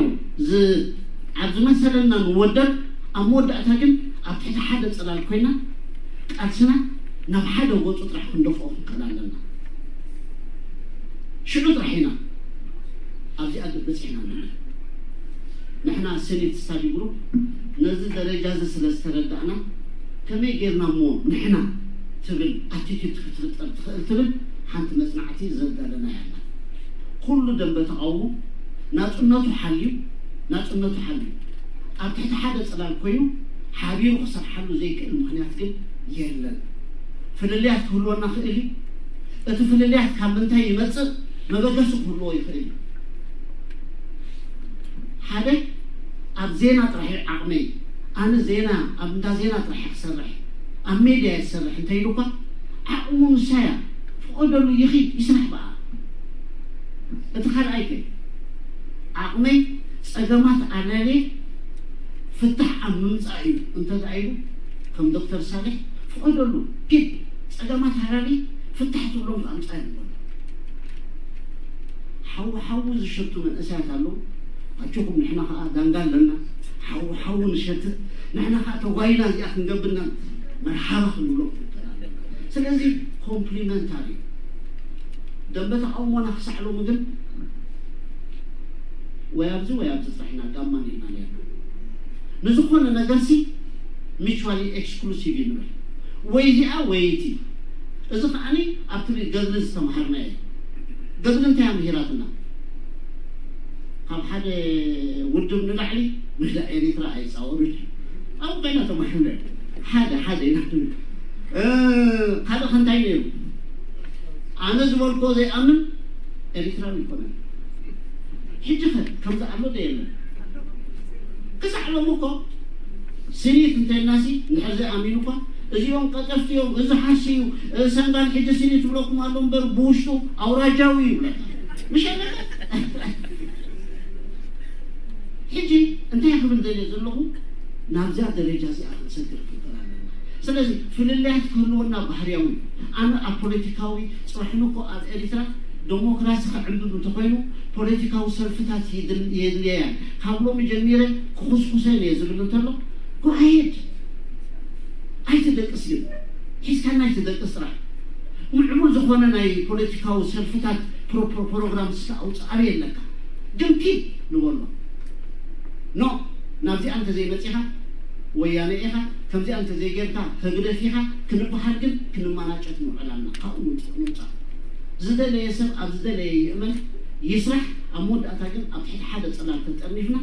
ኣብ ዝመሰለና ንወደብ ኣብ መወዳእታ ግን ኣብ ትሕቲ ሓደ ፅላል ኮይና ቃልስና ናብ ሓደ ጎፁ ጥራሕ ክንደፍኦ ክንክእል ኣለና ሽዑ ጥራሕ ኢና ኣብዚኣ በፂሕና ንሕና ሰኔት ስታዲ ግሩፕ ነዚ ደረጃ እዚ ስለ ዝተረዳእና ከመይ ጌርና እሞ ንሕና ትብል ኣቲቲድ ክትፍጠር ትኽእል ትብል ሓንቲ መፅናዕቲ ዘዳለና ያላ ኩሉ ደንበ ተቃውሞ ናፅነቱ ሓልዩ ናፅነቱ ሓልዩ ኣብ ትሕቲ ሓደ ፅላል ኮይኑ ሓቢሩ ክሰርሓሉ ዘይክእል ምክንያት ግን የለን ፍልልያት ክህልወና ክእል እዩ እቲ ፍልልያት ካብ ምንታይ ይመፅእ መበገሲ ክህልዎ ይኽእል እዩ ሓደ ኣብ ዜና ጥራሕ ዓቕመይ ኣነ ዜና ኣብ እንዳ ዜና ጥራሕ ክሰርሕ ኣብ ሜድያ ይሰርሕ እንተ ኢሉ እኳ ዓቕሙ ንሳያ ፍቐደሉ ይኺድ ይስራሕ በኣ እቲ ካልኣይ ከ ዓቕመይ ፀገማት ኣለለ ፍታሕ ኣብ ምምፃእ እዩ እንተዳ ኢሉ ከም ዶክተር ሳልሕ ፍቐደሉ ኪድ ፀገማት ሃላሊ ፍታሕ ትብሎም ኣምፃ ይብሎ ሓዊ ሓዊ ዝሸቱ መንእሰያት ኣለዉ ኣጆኹም ንሕና ከዓ ዳንጋ ኣለና ሓዊ ሓዊ ንሸትት ንሕና ከዓ ተጓይና እዚኣ ክንገብርና መርሓባ ክንብሎ ስለዚ ኮምፕሊመንታሪ ደንበ ተቃውሞና ክሳዕ ሎሚ ግን ወይ ኣብዚ ወይ ኣብዚ ጥራሕ ኢና ጋማ ኔርና ኔርና ንዝኾነ ነገርሲ ሚቹዋሊ ኤክስክሉሲቭ እዩ ንብል ወይ እዚኣ ወይ እቲ እዚ ከዓኒ ኣብቲ ገድሊ ዝተምሃርናዮ ገድሊ እንታይ ኣምሂራትና ካብ ሓደ ውድብ ንላዕሊ ምህዳእ ኤሪትራ ኣይፃወሩን ኣብ ኮይና ተማሂርና ሓደ ሓደ ኢና ካልእ ከንታይ ነይሩ ኣነ ዝበልኮ ዘይኣምን ኤሪትራዊ ይኮነን ሕጂ ከ ከምዚ ኣሎ ዶ የለን ክሳዕ ሎም እኮ ስኒት እንተልናሲ እንድሕር ዘይኣሚኑ እኳ እዚኦም ቀጠፍቲ እዮም እዚ ሓሲ እዩ ሰንጋል ሕጂ ስኒት ትብለኩም ኣሎ እምበር ብውሽጡ ኣውራጃዊ ይብለካ ምሽ ሕጂ እንታይ ክብል ደልየ ዘለኹ ናብዚኣ ደረጃ እዚኣ ክንሰግር ክንክእል ኣለና ስለዚ ፍልልያት ክህልወና ባህርያዊ ኣነ ኣብ ፖለቲካዊ ፅባሕን እኮ ኣብ ኤሪትራ ዴሞክራሲ ክዕንብብ እንተኮይኑ ፖለቲካዊ ሰልፍታት የድልየያን ካብ ሎሚ ጀሚረ ክኹስኩሰን እየ ዝብል እንተሎ ጎኣየድ ኣይትደቅስ ግን ሒዝካና ኣይትደቅስ ጥራሕ ምዕቡል ዝኾነ ናይ ፖለቲካዊ ሰልፍታት ፕሮግራም ስካ ኣውፅእ ኣበይ ኣለካ ግን ኪድ ንበሎ ኖ ናብዚኣ እንተዘይመፂኻ ወያነ ኢኻ ከምዚኣ እንተዘይጌርካ ህግደፍ ኢኻ ክንበሃል ግን ክንመናጨት ንውዕል ኣለና ካብኡ ንውፃእ ንውፃእ ዝደለየ ሰብ ኣብ ዝደለየ ይእመን ይስራሕ ኣብ መወዳእታ ግን ኣብ ትሕቲ ሓደ ፅላል ተጠርኒፍና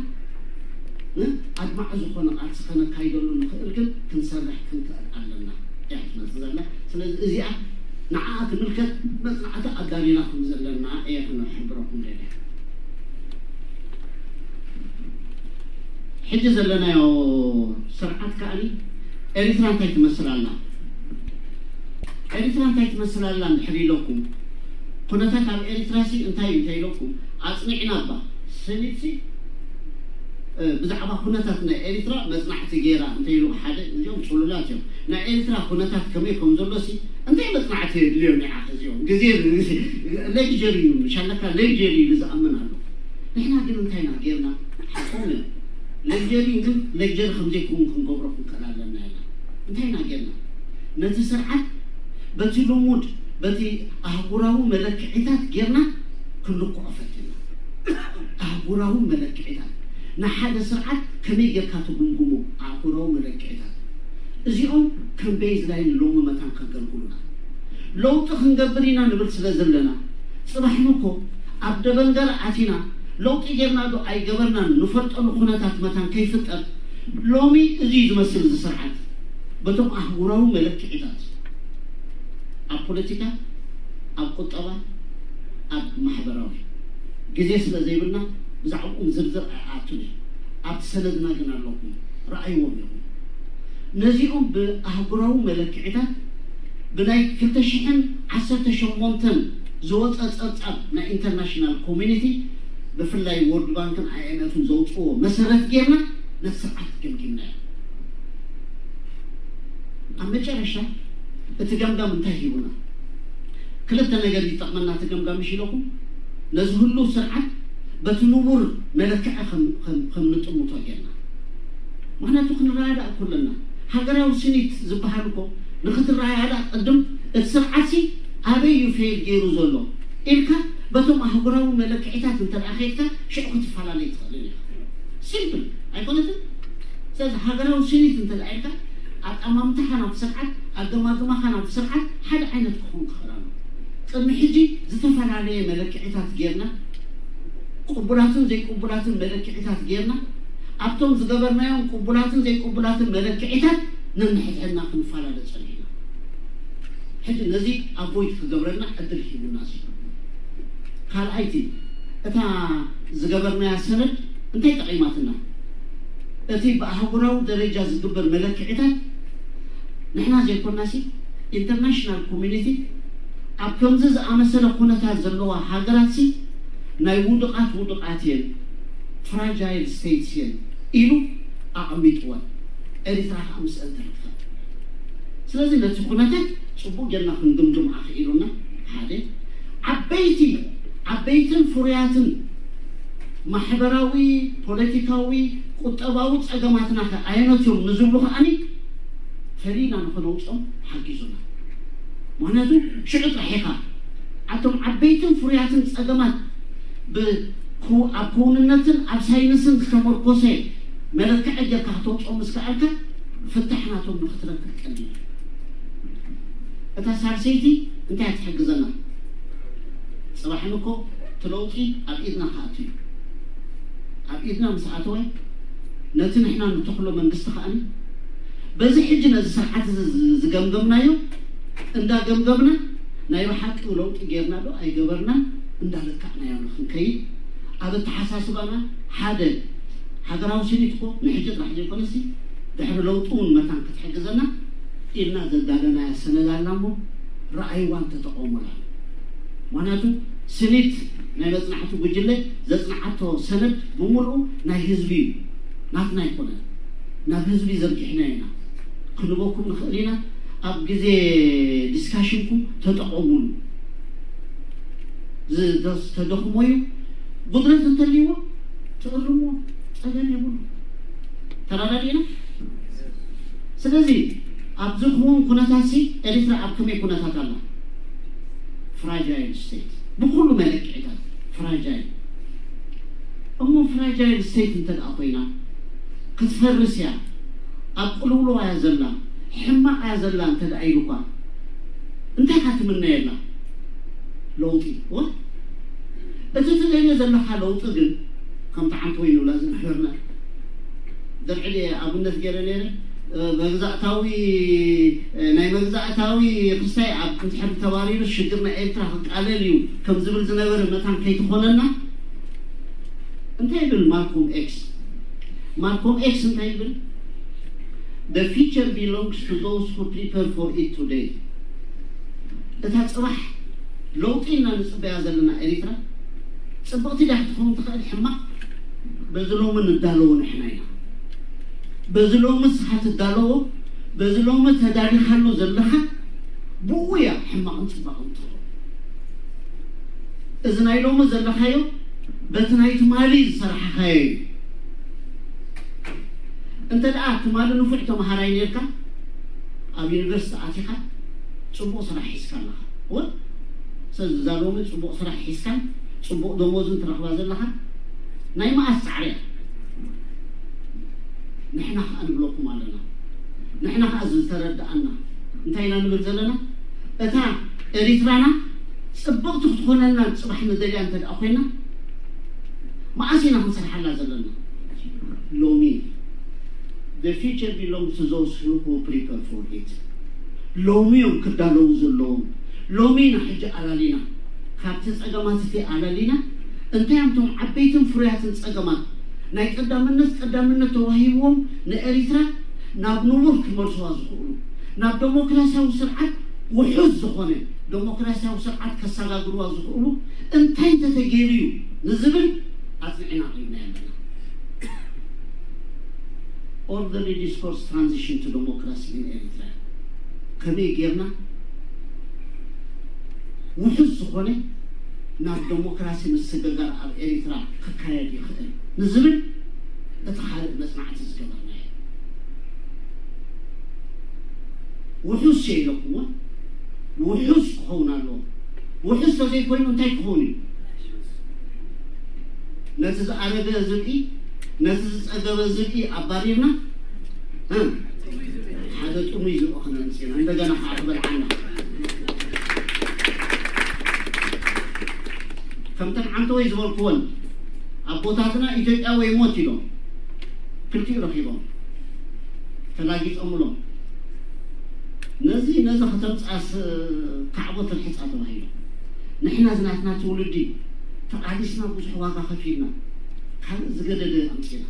ኣድማዒ ዝኾነ ቃልሲ ከነካይደሉ ንኽእል ግን ክንሰርሕ ክንክእል ኣለና እያ ትመፅእ ዘላ ስለዚ እዚኣ ንዓኣ ትምልከት መፅናዕቲ ኣዳሊና ከም ዘለና እየ ክነሕብረኩም ደልያ ሕጂ ዘለናዮ ስርዓት ከኣኒ ኤሪትራ እንታይ ትመስል ኣላ ኤሪትራ እንታይ ትመስል ኣላ እንድሕር ኢለኩም ኩነታት ኣብ ኤሪትራ ሲ እንታይ እዩ እንታይ ኢለኩም ኣፅኒዕና እባ ሰኒት ሲ ብዛዕባ ኩነታት ናይ ኤሪትራ መፅናዕቲ ገይራ እንተ ኢሉ ሓደ እዚኦም ፅሉላት እዮም ናይ ኤሪትራ ኩነታት ከመይ ከም ዘሎ ሲ እንታይ መፅናዕቲ የድልዮም ይዓኸ እዚኦም ግዜ ለግጀሪ እዩ ሻለካ ለግጀሪ ኢሉ ዝኣምን ኣሎ ንሕና ግን እንታይ ኢና ጌርና ሓቆም እዮም ለግጀሪ ግን ለግጀሪ ከምዘይከውን ክንገብሮ ክንክእል ኣለና ኢና እንታይ ኢና ጌርና ነቲ ስርዓት በቲ ልሙድ በቲ ኣህጉራዊ መለክዒታት ጌርና ክንልክዖ ፈቲና ኣህጉራዊ መለክዒታት ንሓደ ስርዓት ከመይ ጌርካ ትግምግሞ? ኣህጉራዊ መለክዒታት እዚኦም ከም ቤዝላይን ሎሚ መታን ከገልግሉና። ለውጢ ክንገብር ኢና ንብል ስለ ዘለና፣ ጽባሕ ንኮ ኣብ ደበንገር ኣቲና ለውጢ ጌርና ዶ ኣይገበርናን ንፈልጠሉ ኩነታት መታን ከይፍጠር፣ ሎሚ እዚ እዩ ዝመስል እዚ ስርዓት። በቶም ኣህጉራዊ መለክዒታት፣ ኣብ ፖለቲካ፣ ኣብ ቁጠባ፣ ኣብ ማሕበራዊ፣ ግዜ ስለ ዘይብልና ብዛዕባኦም ዝርዝር ኣይኣቱን እየ። ኣብቲ ሰነድና ግን ኣለኹም፣ ረኣይዎም ኢኹም። ነዚኦም ብኣህጉራዊ መለክዒታት ብናይ ክልተ ሽሕን ዓሰርተ ሸሞንተን ዝወፀ ፀብፃብ ናይ ኢንተርናሽናል ኮሚኒቲ፣ ብፍላይ ወርልድ ባንክን ኣይኤምኤፍን ዘውፅዎ መሰረት ጌርና ነቲ ስርዓት ገምጊምናዮ። ኣብ መጨረሻ እቲ ገምጋም እንታይ ሂቡና? ክልተ ነገር ይጠቕመና እቲ ገምጋም፣ ምሽ ኢለኩም ነዚ ህሉ ስርዓት በቲ ንቡር መለክዒ ከም- ከም- ከም ንጥምቶ ጌርና። ምክንያቱ ክንረዳዳእ እኮ ኣለና። ሃገራዊ ስኒት ዝበሃል እኮ ንክትረዳዳእ ቅድም እቲ ስርዓት ሲ ኣበይ እዩ ፌል ገይሩ ዘሎ ኢልካ በቶም ኣህጉራዊ መለክዒታት እንተ ደኣ ከይድካ ሽዑ ክትፈላለይ ትኽእልን ኢኻ። ሲምፕል ኣይኮነትን? ስለዚ ሃገራዊ ስኒት እንተ ደኣ ኢልካ ኣጠማምታኻ ናብቲ ስርዓት፣ ኣገማግማኻ ናብቲ ስርዓት ሓደ ዓይነት ክኸውን ክኽእል ኣለዎ። ቅድሚ ሕጂ ዝተፈላለየ መለክዒታት ጌርና፣ ቅቡላትን ዘይቅቡላትን መለክዒታት ጌርና፣ ኣብቶም ዝገበርናዮም ቅቡላትን ዘይቅቡላትን መለክዒታት ነንሕድሕድና ክንፈላለ ጸኒሕና። ሕጂ ነዚ ኣቮይድ ክገብረልና ዕድል ሂቡና። እዚ ካልኣይቲ እታ ዝገበርናያ ሰነድ እንታይ ጠቒማትና? እቲ ብኣህጉራዊ ደረጃ ዝግበር መለክዒታት ንሕና ዘይኮናሲ ኢንተርናሽናል ኮሚኒቲ ኣብ ከምዚ ዝኣመሰለ ኩነታት ዘለዋ ሃገራትሲ ናይ ውዱቓት ውዱቓት እየን፣ ፍራጃይል ስቴትስ እየን ኢሉ ኣቐሚጥወን። ኤሪትራ ከዓ ምስአን ተረክበ። ስለዚ ነቲ ኩነታት ጽቡቕ ጌርና ክንግምግም ኣኽኢሉና። ሓደ ዓበይቲ ዓበይትን ፍሩያትን ማሕበራዊ፣ ፖለቲካዊ፣ ቁጠባዊ ጸገማትና ከ ኣየኖት እዮም ንዝብሉ ከኣኒ ፈሊና ንኸነውጾም ሓጊዙና። ምክንያቱ ሽዑ ጥራሕ ኢኻ ኣቶም ዓበይትን ፍሩያትን ጸገማት ብኩ- ኣብ ክውንነትን ኣብ ሳይንስን ዝተመርኮሰ መለክዒ ጌርካ ክተውጾም ምስ ከኣልካ ፍታሕ ናቶም ንክትረክብ ቀሊል እዩ። እታ ሳልሰይቲ እንታይ እያ ትሕግዘና? ጽባሕ ንኮ እቲ ለውጢ ኣብ ኢድና ክኣቱ እዩ። ኣብ ኢድና ምስ ኣተወ ነቲ ንሕና ንተኽሎ መንግስቲ ከኣኒ በዚ ሕጂ ነዚ ስርዓት እዚ ዝ- ዝገምገምናዮ እንዳገምገምና ናይ ብሓቂ ለውጢ ጌርና ዶ ኣይገበርናን እንዳለካዕናዮ ንክንከይድ ኣብ ኣተሓሳስባና ሓደ ሃገራዊ ስኒት እኮ ንሕጂ ጥራሕ ዘይኮነሲ ድሕሪ ለውጢ እውን መታን ክትሕግዘና ኢልና ዘዳለናያ ሰነድ ኣላ እሞ ረኣይዋን ተጠቐሙላ። ምክንያቱ ስኒት ናይ መጽናዕቲ ጉጅለ ዘጽንዓቶ ሰነድ ብምሉኡ ናይ ህዝቢ እዩ፣ ናትና ኣይኮነን። ናብ ህዝቢ ዘርጊሕና ኢና። ክንበኩም ንኽእል ኢና። ኣብ ግዜ ዲስካሽንኩም ተጠቐሙሉ። ዝተደኽሞ እዩ። ጉድለት እንተልይዎ ትእርምዎ፣ ጸገም የብሉ። ተረዳዲእና። ስለዚ ኣብዚ ክውን ኩነታት ሲ ኤሪትራ ኣብ ከመይ ኩነታት ኣላ? ፍራጃይል ስቴት፣ ብኩሉ መለክዒታት ፍራጃይል። እሞ ፍራጃይል ስቴት እንተ ደኣ ኮይና ክትፈርስ እያ፣ ኣብ ቅልውልዋ እያ ዘላ፣ ሕማቕ እያ ዘላ እንተ ደኣ ኢሉ እኳ እንታይ ኢኻ ትምነየላ? ለውጢ ወ እቲ ትደልዮ ዘለኻ ለውጢ ግን ከምቲ ዓንተ ወይ ንብላ ዝነበርና ደርዕድ ኣብነት ገይረ ነይረ። መግዛእታዊ ናይ መግዛእታዊ ክስታይ ኣብ እንድሕር ተባሪሩ ሽግር ናይ ኤርትራ ክቃለል እዩ ከም ዝብል ዝነበረ መታን ከይትኾነና እንታይ ይብል ማልኮም ኤክስ? ማልኮም ኤክስ እንታይ ይብል? The future belongs to those who prepare for it today. እታ ጽባሕ ለውጢ ኢና ንጽበያ ዘለና ኤሪትራ ጽብቕቲ ድያ ክትኸውን ትኽእል ሕማቕ በዚ ሎሚ ንዳለዎ ንሕና ኢና። በዚ ሎሚ ንስኻ ትዳለዎ፣ በዚ ሎሚ ተዳሊኻሉ ዘለኻ ብኡ እያ ሕማቕን ጽባቕን ትኸውን። እዚ ናይ ሎሚ ዘለኻዮ በቲ ናይ ትማሊ ዝሰራሕኻዮ እዩ። እንተ ደኣ ትማሊ ንፉዕ ተምሃራይ ነርካ ኣብ ዩኒቨርሲቲ ኣቲኻ ጽቡቕ ስራሕ ሒዝካ ኣለኻ። እወ፣ ስለዚ እዛ ሎሚ ጽቡቕ ስራሕ ሒዝካን ጽቡቕ ደሞዝን ትረኽባ ዘለኻ ናይ መኣስ ጻዕሪ እያ። ንሕና ከኣ ንብለኩም ኣለና። ንሕና ከኣ ዝተረድኣና እንታይ ኢና ንብል ዘለና? እታ ኤሪትራና ጽብቕቲ ክትኾነልና ጽባሕ ንደልያ እንተ ደኣ ኮይና፣ መኣስ ኢና ክንሰርሓላ ዘለና? ሎሚ። The future belongs to those who, who prepare for it. ሎሚ እዮም ክዳለዉ ዘለዎም። ሎሚ ኢና ሕጂ ኣላሊና፣ ካብቲ ጸገማት እቲ ኣላሊና እንታይ እዮም እቶም ዓበይትን ፍሩያትን ጸገማት ናይ ቀዳምነት ቀዳምነት ተዋሂብዎም ንኤሪትራ ናብ ንቡር ክመልስዋ ዝኽእሉ፣ ናብ ደሞክራሲያዊ ስርዓት፣ ውሑስ ዝኾነ ደሞክራሲያዊ ስርዓት ከሰጋግርዋ ዝኽእሉ እንታይ እንተተገይሩ እዩ ንዝብል ኣጽኒዕና ኣቕሪብና ኣለና። Orderly discourse transition to democracy in Eritrea ከመይ ጌርና ውሑስ ዝኾነ ናብ ደሞክራሲ ምስግጋር ኣብ ኤሪትራ ክካየድ ይኽእል ንዝብል እቲ ካልእ መጽናዕቲ ዝገበርናዮ። ውሑስ እየ ኢለኩም እውን ውሑስ ክኸውን ኣለዎ። ውሑስ ተዘይኮይኑ እንታይ ክኸውን እዩ? ነቲ ዝኣረገ ዝብኢ፣ ነቲ ዝጸገበ ዝብኢ ኣባሪርና፣ እ፣ ሓደ ጥሙይ ዝብኢ ክነምጽእ ኢና። እንደገና ከዓ ክበልዓና። ከምተን ዓንተወይ ዝበልክወን ኣቦታትና ኢትዮጵያ ወይ ሞት ኢሎም ክልቲኡ ረኺቦም ተላጊጾምሎም። ነዚ፣ ነዚ ከተምጽኣስ ካዕቦ ትርሕጻ ተባሂሉ። ንሕና ዝናትና ትውልዲ ተቓሊስና ብዙሕ ዋጋ ከፊልና ካልእ ዝገደደ ኣምጺእና።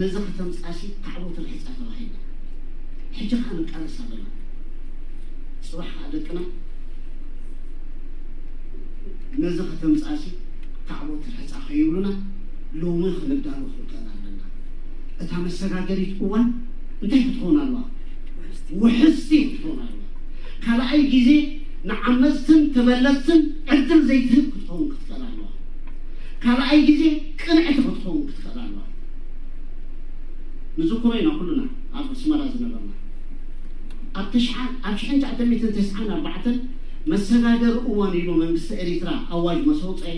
ነዚ ከተምጽኣሲ ካዕቦ ትርሕጻ ተባሂልና። ሕጂ ከኣ ንቃለስ ኣለና። ጽባሕ ከኣ ደቅና ነዚ ከተምጽኣሲ ካዕቦ ትርሕጻ ከይብሉና ሎሚ ክንዳሎ ክንክእል ኣለና። እታ መሰጋገሪት እዋን እንታይ ክትኸውን ኣለዋ? ውሕስቲ ክትኸውን ኣለዋ። ካልኣይ ግዜ ንዓመጽትን ተበለጽትን ዕድል ዘይትህብ ክትኸውን ክትክእል ኣለዋ። ካልኣይ ግዜ ቅንዕቲ ክትኸውን ክትክእል ኣለዋ። ንዝክሮ ኢና ኩልና ኣብ ኣስመራ ዝነበርና። ኣብ ተሽዓ-፣ ኣብ ሽሕን ትሽዓተ ሚእትን ተስዓን ኣርባዕተን መሰጋገሪ እዋን ኢሉ መንግስቲ ኤሪትራ ኣዋጅ መስ ኣውጸኤ፣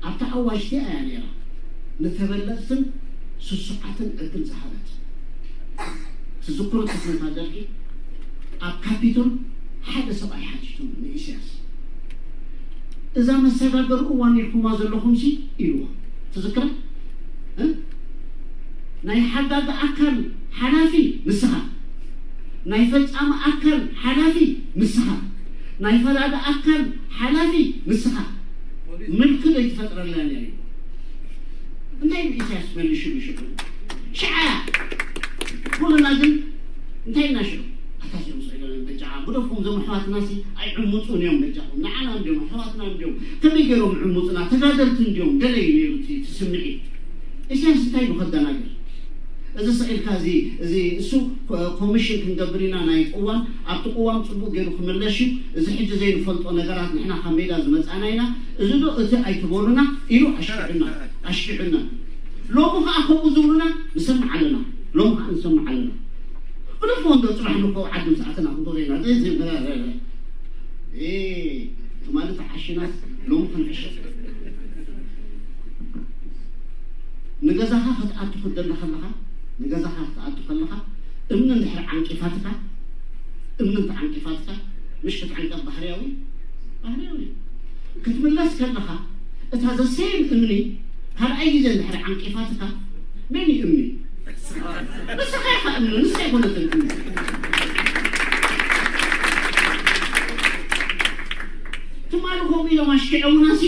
ኣብታ ኣዋጅ እቲኣ እያ ነይራ ንተበለጽትን ስሱዓትን ዕድል ዝሃበት። ትዝክሩ እቲ ኩነታት ደርጊ ኣብ ካፒቶል ሓደ ሰብኣይ ሓቲቱ ንኢሳያስ፣ "እዛ መሰጋገሪ እዋን ኢልኩማ ዘለኹምሲ?" ኢልዎ። ትዝክራ? እ? ናይ ሓጋጊ ኣካል ሓላፊ ንስኻ፣ ናይ ፈጻሚ ኣካል ሓላፊ ንስኻ፣ ናይ ፈራዲ ኣካል ሓላፊ ንስኻ። ምልኪ ዘይትፈጥረልና እያ ኢሉ። እንታይ ኢሉ ኢሳያስ መሊሹ ብሽዑ? ሽዓ ኩልና ግን እንታይ ኢና ሽዑ? ኣታ እዚኦም ስዒዶም እዮም በጃኻ፣ ግደፎም፣ እዞም ኣሕዋትናሲ ኣይዕሙጹን እዮም በጃኹም፣ ንዓና እንድዮም፣ ኣሕዋትና እንድዮም፣ ከመይ ገይሮም ዕሙጽና፣ ተጋደልቲ እንድዮም፣ ገለ እዩ ነይሩ እቲ፣ እቲ ስምዒት። ኢሳያስ እንታይ ኢሉ ከደናግር? እዚ ስዒልካ እዚ፣ እዚ እሱ ኮ-፣ ኮሚሽን ክንገብር ኢና ናይ ቅዋም፣ ኣብቲ ቅዋም ጽቡቕ ገይሩ ክምለሽ እዩ። እዚ ሕጂ ዘይንፈልጦ ነገራት ንሕና ካብ ሜዳ ዝመጻና ኢና። እዚ ዶ እቲ ኣይትበሉና ኢሉ ኣሽኪዑና፣ ኣሽኪዑና። ሎሚ ከኣ ከምኡ ዝብሉና ንሰምዕ ኣለና። ሎሚ ከኣ ንሰምዕ ኣለና። ግደፍዎ እንዶ ጽባሕ ንኮ ዓዲ ምስ ኣተና ክንገብሮ ኢና። እዚ፣ እዚ፣ እ፣ ትማሊ ተዓሺናስ ሎሚ ክንዕሸ። ንገዛኻ ክትኣቱ ክትደሊ ከለኻ፣ ንገዛኻ ክትኣቱ ከለኻ፣ እምኒ እንድሕር ዓንቂፋትካ፣ እምኒ እንተ ዓንቂፋትካ፣ ምሽ ክትዕንቀፍ ባህርያዊ፣ ባህርያዊ። ክትምለስ ከለኻ፣ እታ ዘ ሴም እምኒ ካልኣይ ግዜ እንድሕር ዓንቂፋትካ፣ መን እዩ እምኒ? ንስኻ ኢኻ እምኒ፣ ንሳ ኣይኮነትን እምኒ። ትማሊ ከምኡ ኢሎም ኣሽኪዖምናሲ፣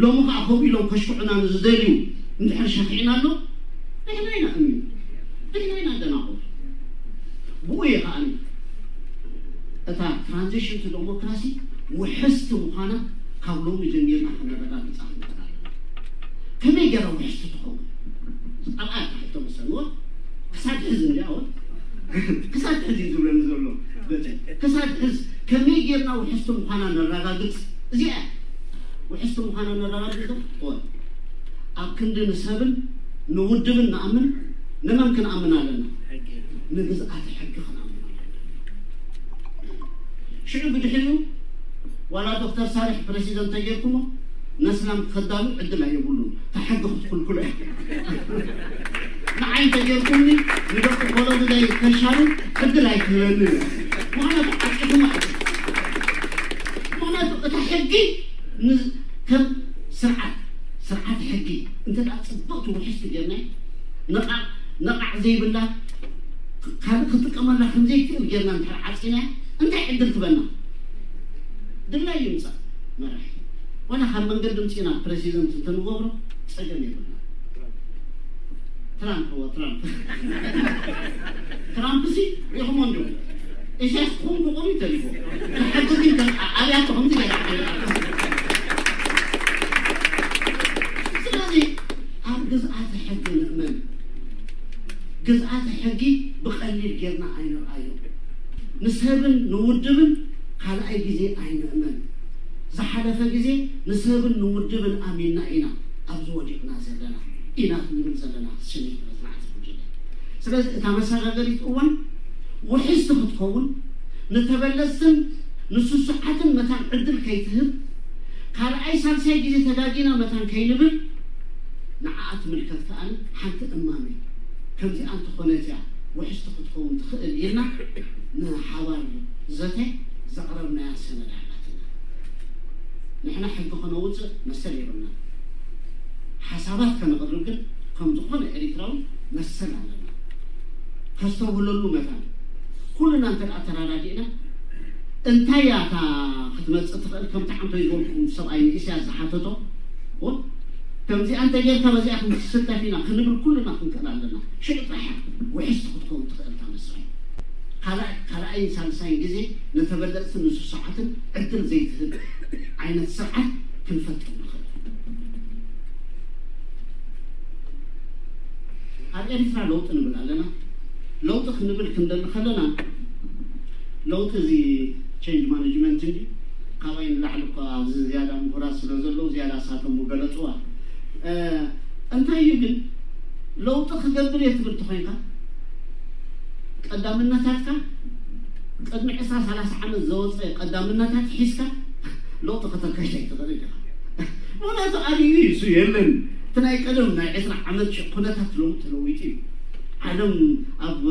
ሎሚ ኸዓ ከምኡ ኢሎም ከሽክዑና ንዝደልዩ እንድሕር ሸኺዕና ኣሎ፣ ንሕና ኢና እምኒ፣ ንሕና ኢና ደናቑር። ብኡ እየ ኸዓ እታ ትራንዚሽን ቱ ዲሞክራሲ ውሕስቲ ምዃና ካብ ሎሚ ጀሚርና ከነረጋግጻ ክንክእል ኣለና። ከመይ ገይራ ውሕስቲ ትኸውን? ኣብኣ እታ ሕቶ መሰልዎ ክሳብ ሕዚ እንዲ ኣወ ክሳብ ሕዚ እዩ ዝብለኒ ዘሎ በተን። ክሳብ ሕዚ ከመይ ጌርና ውሕስቲ ምዃና ነረጋግጽ? እዚኣ ውሕስቲ ምዃና ነረጋግጽ። ኦን ኣብ ክንዲ ንሰብን ንውድብን ንኣምን፣ ንመን ክንኣምን ኣለና? ንግዝኣተ ሕጊ ክንኣምን ኣለና። ሽዑ ብድሕሪኡ ዋላ ዶክተር ሳልሕ ፕረሲደንት ተጌርኩሞ ነስላም ከዳሉ ዕድል ኣይብሉን። ተሓጊ ክትኩልኩሎ እያ። ንዓይ እንተጌርኩምኒ ንደቂ ኮሎምደይ ከሻሉ ዕድል ኣይትህበንን እያ። ምኽንያቱ ዓቂኹም ማለት እዩ። ምኽንያቱ እታ ሕጊ ን- ከም ስርዓት ስርዓት ሕጊ እንተ ደኣ ጽብቕቲ ውሕስቲ ጌርና ነቓዕ ነቓዕ ዘይብላ ካልእ ክጥቀመላ ከም ዘይክእል ጌርና እንተ ዓጺና እንታይ ዕድል ትበና? ድላይ ይምጻእ መራሒ ዋላ ካብ መንገዲ ምጺና ፕረሲደንት እንተንገብሮ ጸገም የብልና። ትራምፕ እዎ ትራምፕ ትራምፕ ሲ ሪኹሞ እንዶ ኢሳያስ ክኾን ክኾኑ ተሪፎ ሕጊ ግን ኣብያቶ ከምዚ ገይራ ስለዚ ኣብ ግዝኣተ ሕጊ ንእመን። ግዝኣተ ሕጊ ብቐሊል ጌርና ኣይንርኣዮ። ንሰብን ንውድብን ካልኣይ ግዜ ኣይንእመን። ዝሓለፈ ግዜ ንሰብን ንውድብን ኣሚንና ኢና ኣብዚ ወዲቕና ዘለና ኢና ክንብል ዘለና ስኒት መጽናዕቲ ጉጅለ። ስለዚ እታ መሰጋገሪት እዋን ውሕስቲ ክትከውን ንተበለጽትን ንስሱዓትን መታን ዕድል ከይትህብ ካልኣይ ሳልሳይ ግዜ ተጋጊና መታን ከይንብል ንዓኣ ትምልከት ከኣ ሓንቲ እማመ ከምዚኣ እንተኾነት እያ ውሕስቲ ክትከውን ትኽእል ኢልና ንሓባር ዘተ ዘቕረብናያ ሰነድ ኣላትና። ንሕና ሕጊ ከነውፅእ መሰል የብልና። ሓሳባት ከነቕርብ ግን ከም ዝኾነ ኤሪትራዊ መሰል ኣለና። ከስተብህለሉ መታን ኩልና እንተ ደኣ ተረዳዲእና እንታይ እያ እታ ክትመጽእ ትኽእል ከምቲ ዓንቶይ ዝበልኩም ሰብኣይ ንኢሳያስ ዝሓተቶ ውን ከምዚኣ እንተ ጌርካ በዚኣ ክንስተፍ ኢና ክንብል ኩልና ክንክእል ኣለና። ሽዑ ጥራሕ እያ ውሕስቲ ክትከውን ትኽእል እታ መስርሕ። ካልኣይ ካልኣይን ሳልሳይን ግዜ ንተበለጽትን ንስሱዓትን ዕድል ዘይትህብ ዓይነት ስርዓት ክንፈጥር ንኽእል። ኣብ ኤርትራ ለውጢ ንብል ኣለና። ለውጢ ክንብል ክንደሊ ከለና ለውጢ እዚ ቼንጅ ማኔጅመንት እንዲ ካባይ ንላዕሊ እኳ ኣብዚ ዝያዳ ምሁራት ስለ ዘለዉ ዝያዳ ሳቶም ገለፅዋ። እንታይ እዩ ግን ለውጢ ክገብር እየ ትብል ተኮይንካ ቀዳምነታትካ ቅድሚ ዕስራ ሰላሳ ዓመት ዘወፀ ቀዳምነታት ሒዝካ ለውጢ ከተካይድ ኣይትኽእል ኢኻ። ምክንያቱ ኣርእዩ እዩ እሱ የለን። እቲ ናይ ቀደም ናይ ዕስራ ዓመት ሽ- ኩነታት ለውጢ ተለዊጡ እዩ። ዓለም ኣብ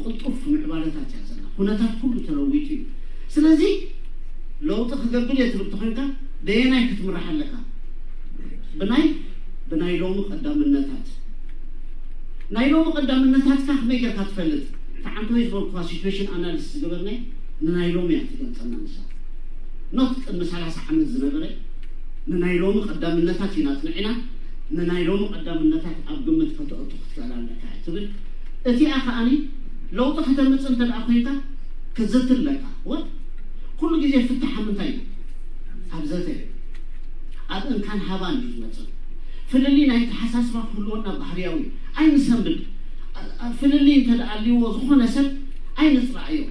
ቅልጡፍ ምዕባለታት እያ ዘላ። ኩነታት ኩሉ ተለዊጡ እዩ። ስለዚ ለውጢ ክገብር እየ ትብል ተኮይንካ በየናይ ክትምራሕ ኣለካ? ብናይ ብናይ ሎሚ ቀዳምነታት ናይ ሎሚ ቀዳምነታትካ ከመይ ጌርካ ትፈልጥ? እቲ ዓንተወይ ዝበልኩካ ሲትዌሽን ኣናሊሲስ ዝገበርናይ ንናይ ሎሚ እያ ትገልጸልና ንሳ። ኖት ቅድሚ ሰላሳ ዓመት ዝነበረ ንናይ ሎሚ ቀዳምነታት ኢና ኣጽኒዕና ንናይ ሎሚ ቀዳምነታት ኣብ ግምት ከተእቱ ክትክእል ኣለካ እያ ትብል። እቲኣ ከኣኒ ለውጢ ከተምጽእ እንተ ደኣ ኮይንካ ክትዝቲ ኣለካ። ወት ኩሉ ግዜ ፍታሕ ኣብ ምንታይ እዩ? ኣብ ዘተ ኣብ እንካን ሃባን እዩ ዝመጽእ። ፍልልይ ናይ ኣተሓሳስባ ክህልወና ባህርያዊ እዩ። ኣይንሰንብድ። ኣ- ኣ- ፍልልይ እንተ ደኣ ኣልይዎ ዝኾነ ሰብ ኣይንጽላእዮ።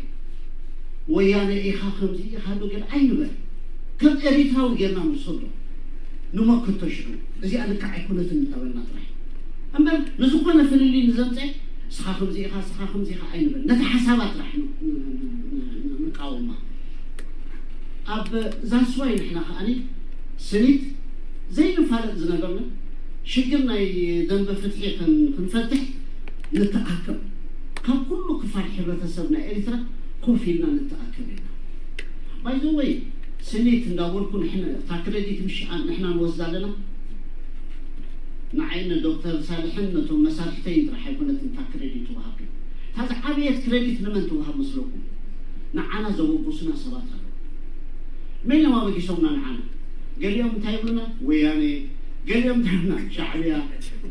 ወያነ ኢኻ ከምዚ ኢኻ ዶ ገለ ኣይንበል። ከም ኤሪትራዊ ጌርና ንውሰዶ ንመክቶ ሽዑ እዚኣ ልክዕ ኣይኮነትን እናበልና ጥራሕ እምበር ንዝኾነ ፍልልይ ንዘምፀ ስኻ ከምዚ ኢኻ ስኻ ከምዚ ኢኻ ኣይንበል ነቲ ሓሳባት ጥራሕ ን- ን- ን- ን- ንቃወማ ኣብ ዛስዋይ ንሕና ከኣኒ ስኒት ዘይንፋለጥ ዝነበርና ሽግር ናይ ደንበ ፍትሒ ክን- ክንፈትሕ ንተኣከብ ካብ ኩሉ ክፋል ሕብረተሰብ ናይ ኤሪትራ ኮፍ ኢልና ንተኣከብ ኢና ባይዘወይ ስኒት እንዳበልኩ ንሕና እታ ክረዲት ምሽ ንሕና ንወስዳ ኣለና ንዓይ ንዶክተር ሳልሕን ነቶም መሳርሕተይን ጥራሕ ኣይኮነትን እታ ክረዲት ትወሃብ እታ ዝዓበየት ክረዲት ንመን ትወሃብ መስለኩም ንዓና ዘበጉሱና ሰባት ኣለዉ መን እዮም ኣበጊሶምና ንዓና ገሊኦም እንታይ ይብሉና ወያነ ገሊኦም እንታይ ይብሉና ሻዕብያ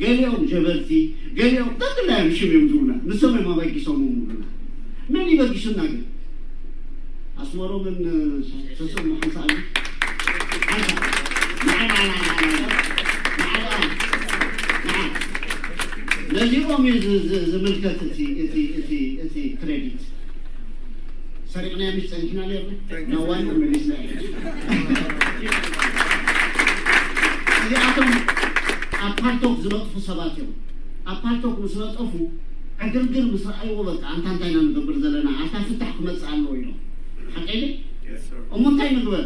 ገሊኦም ጀበርቲ ገሊኦም ጠቅላዮም ሽም እዮም ዝብሉና ንሶም እዮም ኣበጊሶም ይብሉና መን ይበጊሱና ግን ኣስመሮምን ተስእሞ ሓንሳእ ሓንሳእ ንዓ ንዓ ንዓ ንዓ ንዓ ንዓ ነዚኦም እዩ ዝ- ዝ- ዝምልከት እቲ እቲ እቲ እቲ ክሬዲት ሰሪቕናዮ ምሽ ጸኒሕና ነርና ነዋይ መሊስና እዚኣቶም ኣብ ፓልቶክ ዝነጥፉ ሰባት እዮም ኣብ ፓልቶክ ምስ ነጠፉ ዕግርግር ምስ ረኣይዎ በቃ ኣንታ እንታይ ኢና ንገብር ዘለና ኣታ ፍታሕ ክመጽእ ኣለዎ ኢሎም ሓቀይ እሞ እንታይ ንግበር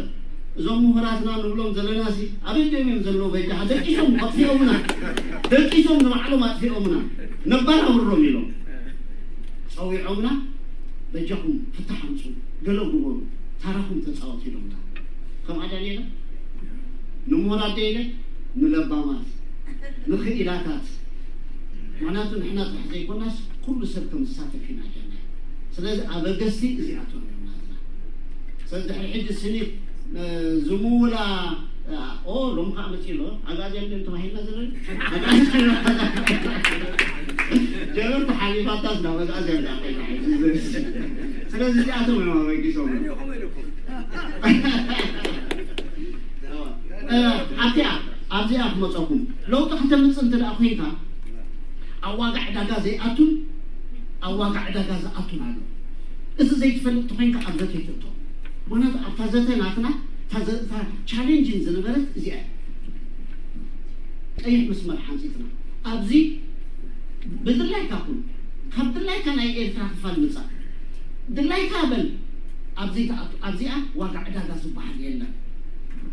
እዞም ምሁራትና ንብሎም ዘለና ሲ ኣበይ ደም እዮም ዘለዉ? በጃ ደቂሶም ኣጥፊኦምና፣ ደቂሶም ንባዕሎም ኣጥፊኦምና። ነባር ኣብሮም ኢሎም ጸዊዖምና፣ በጃኹም ፍታሕ ኣምፁ፣ ገለ ግበሩ፣ ታራኹም ተፃወቱ ኢሎምና። ከምኣ ዳንኤለ ንምሁራት ደይለ ንለባማት ንኽኢላታት። ምክንያቱ ንሕና ጥራሕ ዘይኮናስ ኩሉ ሰብ ከም ዝሳተፍ ኢና ጌርና። ስለዚ ኣበገስቲ እዚኣቶም እዮም ናትና። ስለዚ ድሕሪ ሕጂ ስኒ ዝምውላ ኦ ሎም ከዓ መፂ ኣሎ ኣጋዝያን ድም ተባሂልና ዘለና ጀበርቲ ሓሊፋታስ ናብ ኣጋዝያን ዳ ኮይና ሕጂ ስለዚ እዚኣቶም እዮም ኣበጊሶም ኣብዚኣ ኣብዚኣ ክመፀኩም ለውጢ ከተምፅእ እንተ ደኣ ኮይንካ ኣብ ዋጋ ዕዳጋ ዘይኣቱን ኣብ ዋጋ ዕዳጋ ዝኣቱን ኣሎ። እዚ ዘይትፈልጥ ተኮይንካ ኣብ ዘተ ይትእቶ። ምክንያቱ ኣብታ ዘተ ናትና እታ ቻሌንጅን ዝነበረት እዚኣ ቀይሕ መስመር ሓንፂፅና ኣብዚ ብድላይካ ኩን ካብ ድላይካ ናይ ኤርትራ ክፋል ምፃእ ድላይካ በል ኣብዚ ተኣቱ ኣብዚኣ ዋጋ ዕዳጋ ዝበሃል የለን።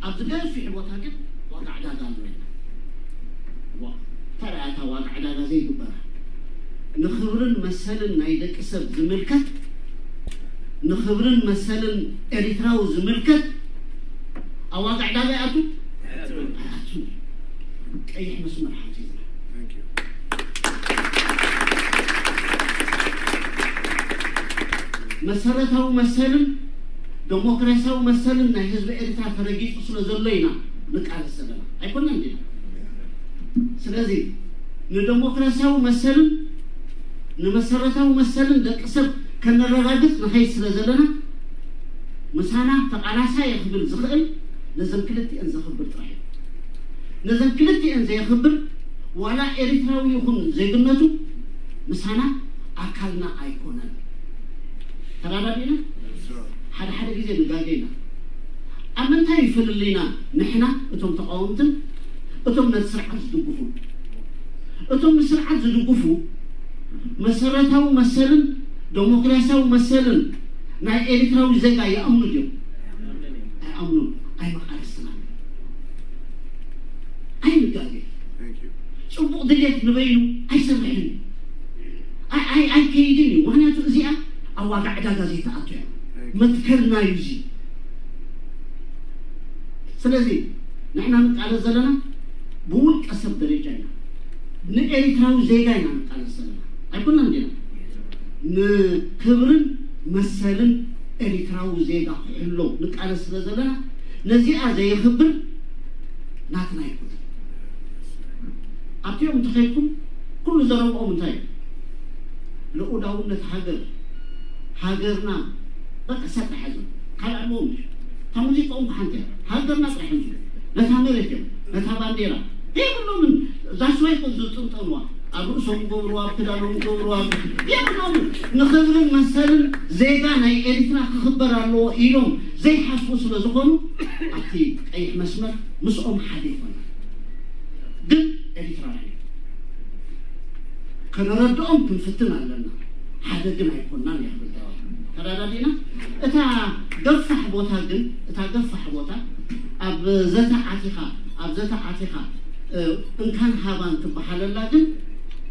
ኣብዚ ገፊሕ ቦታ ግን ዋጋ ዕዳጋ ኣሎ የለን። ተረኣታ ዋጋ ዕዳጋ ዘይግበራ ንኽብርን መሰልን ናይ ደቂ ሰብ ዝምልከት ንኽብርን መሰልን ኤሪትራዊ ዝምልከት ኣብ ዋጋ ዕዳጋ ይኣቱ ኣይኣቱ ቀይሕ መስመር ሓንፂፅና መሰረታዊ መሰልን ደሞክራሲያዊ መሰልን ናይ ህዝቢ ኤርትራ ተረጊፁ ስለ ዘሎ ኢና ንቃለስ ዘለና ኣይኮና እንዲና ስለዚ ንደሞክራሲያዊ መሰልን ንመሰረታዊ መሰልን ደቂ ሰብ ከነረጋግፅ ንኸይድ ስለ ዘለና ምሳና ተቃላሳይ ክብል ዝኽእል ነዘን ክልቲኤን ዘኽብር ጥራሕ እዩ ነዘን ክልቲኤን ዘየኽብር ዋላ ኤሪትራዊ ይኹን ዜግነቱ ምሳና ኣካልና ኣይኮነን ተራዳዲና ሓደ ሓደ ግዜ ንጋገ ኢና ኣብ ምንታይ ይፍልልይና ንሕና እቶም ተቃወምትን እቶም ነቲ ስርዓት ዝድግፉ እቶም ንስርዓት ዝድግፉ መሰረታዊ መሰልን ደሞክራሲያዊ መሰልን ናይ ኤሪትራዊ ዜጋ ይኣምኑ ድዮም ኣይኣምኑ ኣይመቃለስትና ኣይንጋገ ፅቡቕ ድሌት ንበይኑ ኣይሰርሕን ኣይከይድን እዩ ምክንያቱ እዚኣ ኣብ ዋጋ ዕዳጋ ዘይተኣቱ እያ መትከልና እዩ እዚ ስለዚ ንሕና ንቃለስ ዘለና ብውልቀ ሰብ ደረጃ ኢና ንኤሪትራዊ ዜጋ ኢና ንቃለስ ዘለና ኣይኮና እንዲና ንክብርን መሰልን ኤሪትራዊ ዜጋ ክሕሎ ንቃለስ ስለ ዘለና ነዚኣ ዘየኽብር ናትና ይኮነ ኣብቲኦም እንተኸይድኩም ኩሉ ዘረብኦም እንታይ እዩ ልኡዳውነት ሃገር ሃገርና በቃ ሰብ ጥራሕ ዝብሉ ካልእ ኣለዎም እዩ እታ ሙዚቃኦም ሓንቲ እያ ሃገርና ጥራሕ እዮም ዝብሉ ነታ መሬት እዮም ነታ ባንዴራ የብሎምን ዛስዋይ እኮ ዝጥንጠንዋ ኣብ ርእሶም ገብርዋ ኣብ ክዳኖም ገብርዋ የብሎምን ንኽብርን መሰልን ዜጋ ናይ ኤርትራ ክኽበር ኣለዎ ኢሎም ዘይሓስቡ ስለ ዝኾኑ ኣብቲ ቀይሕ መስመር ምስኦም ሓደ ይኾና ግን ኤርትራውያን እዮም ከነረድኦም ክንፍትን ኣለና ሓደ ግን ኣይኮናን እያ ክብል ተረዳዲና እታ ገፋሕ ቦታ ግን እታ ገፋሕ ቦታ ኣብ ዘተ ዓቲኻ ኣብ ዘተ ዓቲኻ እንካን ሃባን ትበሃለላ ግን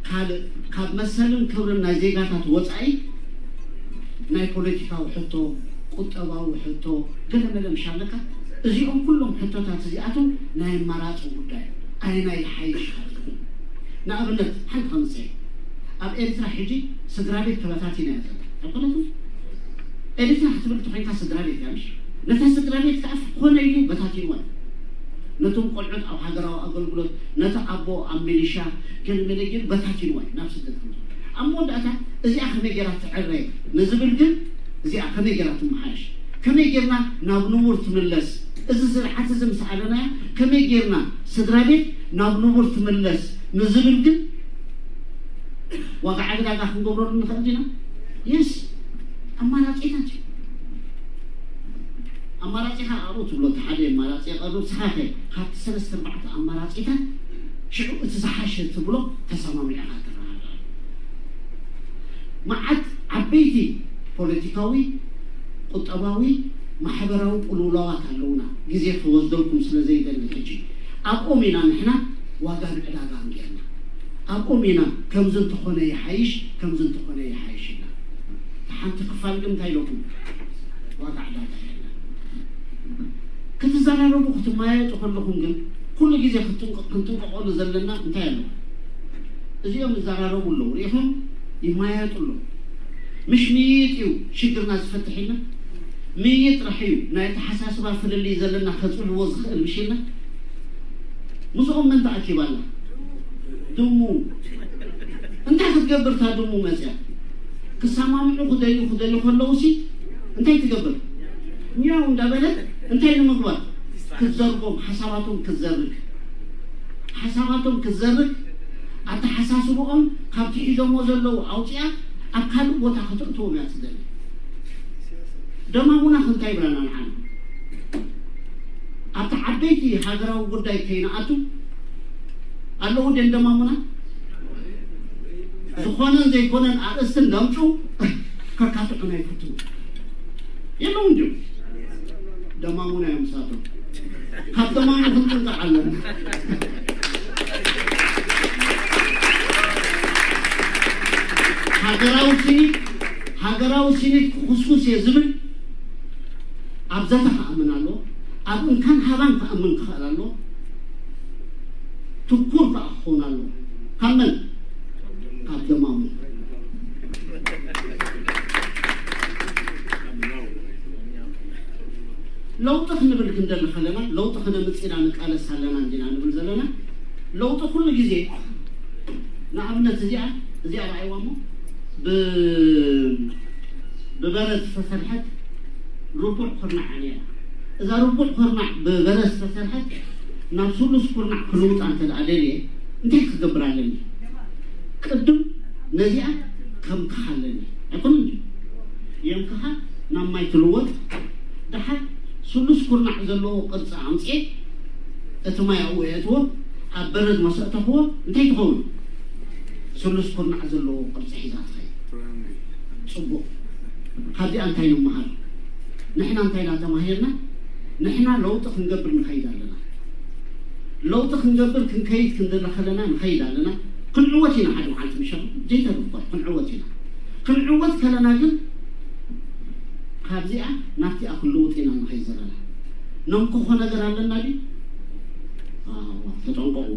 ካልእ ካብ መሰልን ክብርን ናይ ዜጋታት ወፃኢ ናይ ፖለቲካዊ ሕቶ ቁጠባዊ ሕቶ ገለመለ ምሻለካ እዚኦም ኩሎም ሕቶታት እዚኣቶም ናይ ኣማራፂ ጉዳይ ኣየናይ ሓይሽ ንኣብነት ሓንቲ ከምፅእ ኣብ ኤርትራ ሕጂ ስድራ ቤት ተበታቲና እያ ዘላ ኣይኮነትን ኤርትራ ክትብል ተኮይንካ ስድራ ቤት እያ ምሽ ነታ ስድራ ቤት ከዓ ኮነ ኢሉ በታቲንዋ ነቶም ቆልዑት ኣብ ሃገራዊ ኣገልግሎት ነቲ ኣቦ ኣብ ሚሊሻ ገለመለ ገይሩ በታቲንዋ እዩ ናብ ስደት ኣብ መወዳእታ እዚኣ ከመይ ገይራ ትዕረ ንዝብል ግን እዚኣ ከመይ ገይራ ትመሓየሽ ከመይ ጌርና ናብ ንቡር ትምለስ እዚ ስርዓት እዚ ምስ ኣለናዮ ከመይ ጌርና ስድራ ቤት ናብ ንቡር ትምለስ ንዝብል ግን ዋጋ ዕዳጋ ክንገብረሉ ንኽእል ዲና የስ ኣማራፂታት እዩ ኣማራፂኻ ኣብኡ ትብሎ እቲ ሓደ ኣማራፂ የቐርብ ንስኻ ከ ካብቲ ሰለስተ ኣርባዕተ ኣማራፂታት ሽዑ እቲ ዝሓሸ ትብሎ ተሰማሚዕኻ ትረዳዳእ መዓት ዓበይቲ ፖለቲካዊ ቁጠባዊ ማሕበራዊ ቅልውላዋት ኣለውና። ግዜ ክወስደልኩም ስለ ዘይደሊ ሕጂ ኣብኦም ኢና ንሕና ዋጋ ንዕዳጋ ጌርና። ኣብኦም ኢና ከምዚ እንተኾነ ይሓይሽ፣ ከምዚ እንተኾነ ይሓይሽ ኢልና። ሓንቲ ክፋል ግን እንታይ ኢለኩም? ዋጋ ዕዳጋ ጌርና። ክትዘራረቡ ክትመያየጡ ከለኹም ግን ኩሉ ግዜ ክትጥንቀ- ክንጥንቀቐሉ ዘለና እንታይ ኣሎ? እዚኦም ይዘራረቡ ኣለዉ፣ ርኢኹም? ይመያየጡ ኣለዉ። ምሽ ምይይጥ እዩ ሽግርና ዝፈትሕ ኢልና። ምይይጥ ጥራሕ እዩ ናይ ኣተሓሳስባ ፍልልይ ዘለና ከጽልዎ ዝኽእል ምሽ ኢልና። ምስኦም መን ተኣኪባ ኣላ? ድሙ። እንታይ ክትገብር እታ ድሙ መጽያ? ክሰማምዑ ክደልዩ ክደልዩ ከለዉ ሲ እንታይ ትገብር? ሚያው እንዳበለት እንታይ ንምግባር? ክትዘርቦም፣ ሓሳባቶም ክትዘርግ፣ ሓሳባቶም ክትዘርግ፣ ኣተሓሳስብኦም ካብቲ ሒዞሞ ዘለዉ ኣውፅያ ኣብ ካልእ ቦታ ከተእትዎም እያ ትደሊ። ደማሙና ክንታይ ይብላና ንዓና? ኣብቲ ዓበይቲ ሃገራዊ ጉዳይ ከይንኣቱ ኣለዉ ደን ደማሙና? ዝኾነን ዘይኮነን ኣርእስትን ደምፁ ከካትዑና ይፍትኑ። የለውን ድዩ? ደማሙና እዮም ንሳቶም። ካብ ደማሙ ክንጥንቀቕ ኣለና። ሃገራዊ ስኒት፣ ሃገራዊ ስኒት ክኹስኩስ እየ ዝብል ኣብ ዘተ ክኣምን ኣለዎ። ኣብ እንካን ሃባን ክኣምን ክኽእል ኣለዎ። ትኩር ከዓ ክኸውን ኣለዎ። ካብ መን? ካብ ደማሙ። ለውጢ ክንብል ክንደሊ ከለና ለውጢ ከነምፅእ ኢና ንቃለስ ኣለና እንዲና ንብል ዘለና። ለውጢ ኩሉ ግዜ ንኣብነት እዚኣ እዚኣ ረኣይዋ እሞ ብ- ብበረድ ዝተሰርሐት ርቡዕ ኩርናዕ እያ ነይራ። እዛ ርቡዕ ኩርናዕ ብበረድ ዝተሰርሐት ናብ ስሉስ ኩርናዕ ክልውጣ እንተ ደኣ ደልየ እንታይ ክገብር ኣለኒ? ቅድም ነዚኣ ከምክኻ ኣለኒ ኣይኮነን ድዩ? የምክኻ ናብ ማይ ትልወጥ። ደሓር ስሉስ ኩርናዕ ዘለዎ ቅርፂ ኣምፅኤ እቲ ማይ ኣብኡ የእትዎ። ኣብ በረድ መሰእተኽዎ እንታይ ትኸውን? ስሉስ ኩርናዕ ዘለዎ ቅርፂ ሒዛ ትኸይድ። ፅቡቕ። ካብዚኣ እንታይ ንመሃር? ንሕና እንታይ ኢና ተማሂርና? ንሕና ለውጢ ክንገብር ንኸይድ ኣለና። ለውጢ ክንገብር ክንከይድ ክንደለ ከለና ንኸይድ ኣለና። ክንዕወት ኢና ሓደ መዓልቲ ምሸ ዘይተርፍ ክንዕወት ኢና። ክንዕወት ከለና ግን ካብዚኣ ናብቲኣ ክንልውጥ ኢና ንኸይድ ዘለና። ነምክኾ ነገር ኣለና ድዩ? ኣዋ፣ ተጠንቀቑ።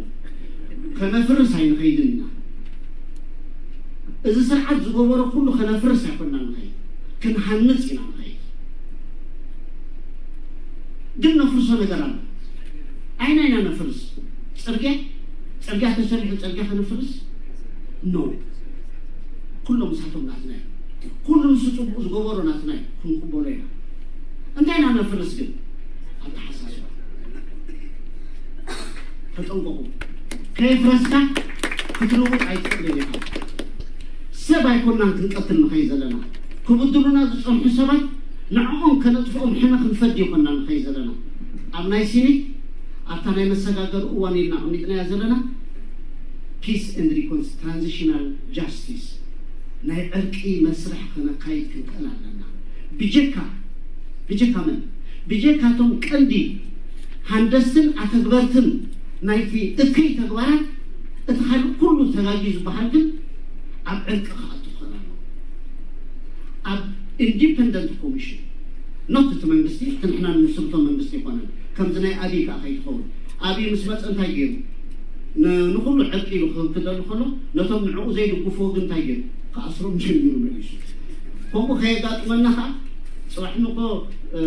ከነፍርስ ኣይንኸይድን ኢና። እዚ ስርዓት ዝገበሮ ኩሉ ከነፍርስ ኣይኮንና ንኸይድ፣ ክንሃንጽ ኢና ንኸይድ። ግን ነፍርሶ ነገር ኣሎ። ኣይና ኢና ነፍርስ? ጽርግያ ጽርግያ ተሰሪሑ ጽርግያ ከነፍርስ? ኖ። ኩሎም ምሳቶም ናትና እዮም። ኩሉ ንሱ ጽቡቕ ዝገበሮ ናትና እዩ፣ ክንቅበሎ ኢና። እንታይ ኢና ነፍርስ ግን? ኣተሓሳስባ። ተጠንቀቑ። ከየፍረስካ ክትልውጥ ኣይትኽእልን ኢኻ። ሰብ ኣይኮናን ክንቀትል ንኸይ ዘለና። ክብድሉና ዝጸንሑ ሰባት ንዕኦም ከነጥፍኦም ሕነ ክንፈዲ ይኮና ንኸይ ዘለና። ኣብ ናይ ሲኒክ ኣብታ ናይ መሰጋገሪ እዋን ኢልና ኣቕሚጥናያ ዘለና peace and reconciliation transitional justice ናይ ዕርቂ መስርሕ ከነካይድ ክንክእል ኣለና። ብጀካ ብጀካ መን? ብጀካ እቶም ቀንዲ ሃንደስትን ኣተግበርትን ናይቲ እከይ ተግባራት እቲ ካልእ ኩሉ ተጋግዩ ዝበሃል ግን ኣብ ዕርቂ ክኣቱ ክኽእል ኣለዎ። ኣብ independent commission not እቲ መንግስቲ እቲ ንሕና ንምስርቶ መንግስቲ ይኮነን። ከምዚ ናይ ኣብይ ከዓ ከይትኸውን ኣብይ ምስ መፀ እንታይ ገይሩ? ንኩሉ ዕርቂ ኢሉ ክህብ ክደሊ ከሎ ነቶም ንዕኡ ዘይድግፍዎ ግን እንታይ ገይሩ? ክኣስሮም ጀሚሩ መሊሱ። ከምኡ ከየጋጥመና ከዓ ፅባሕ ንኮ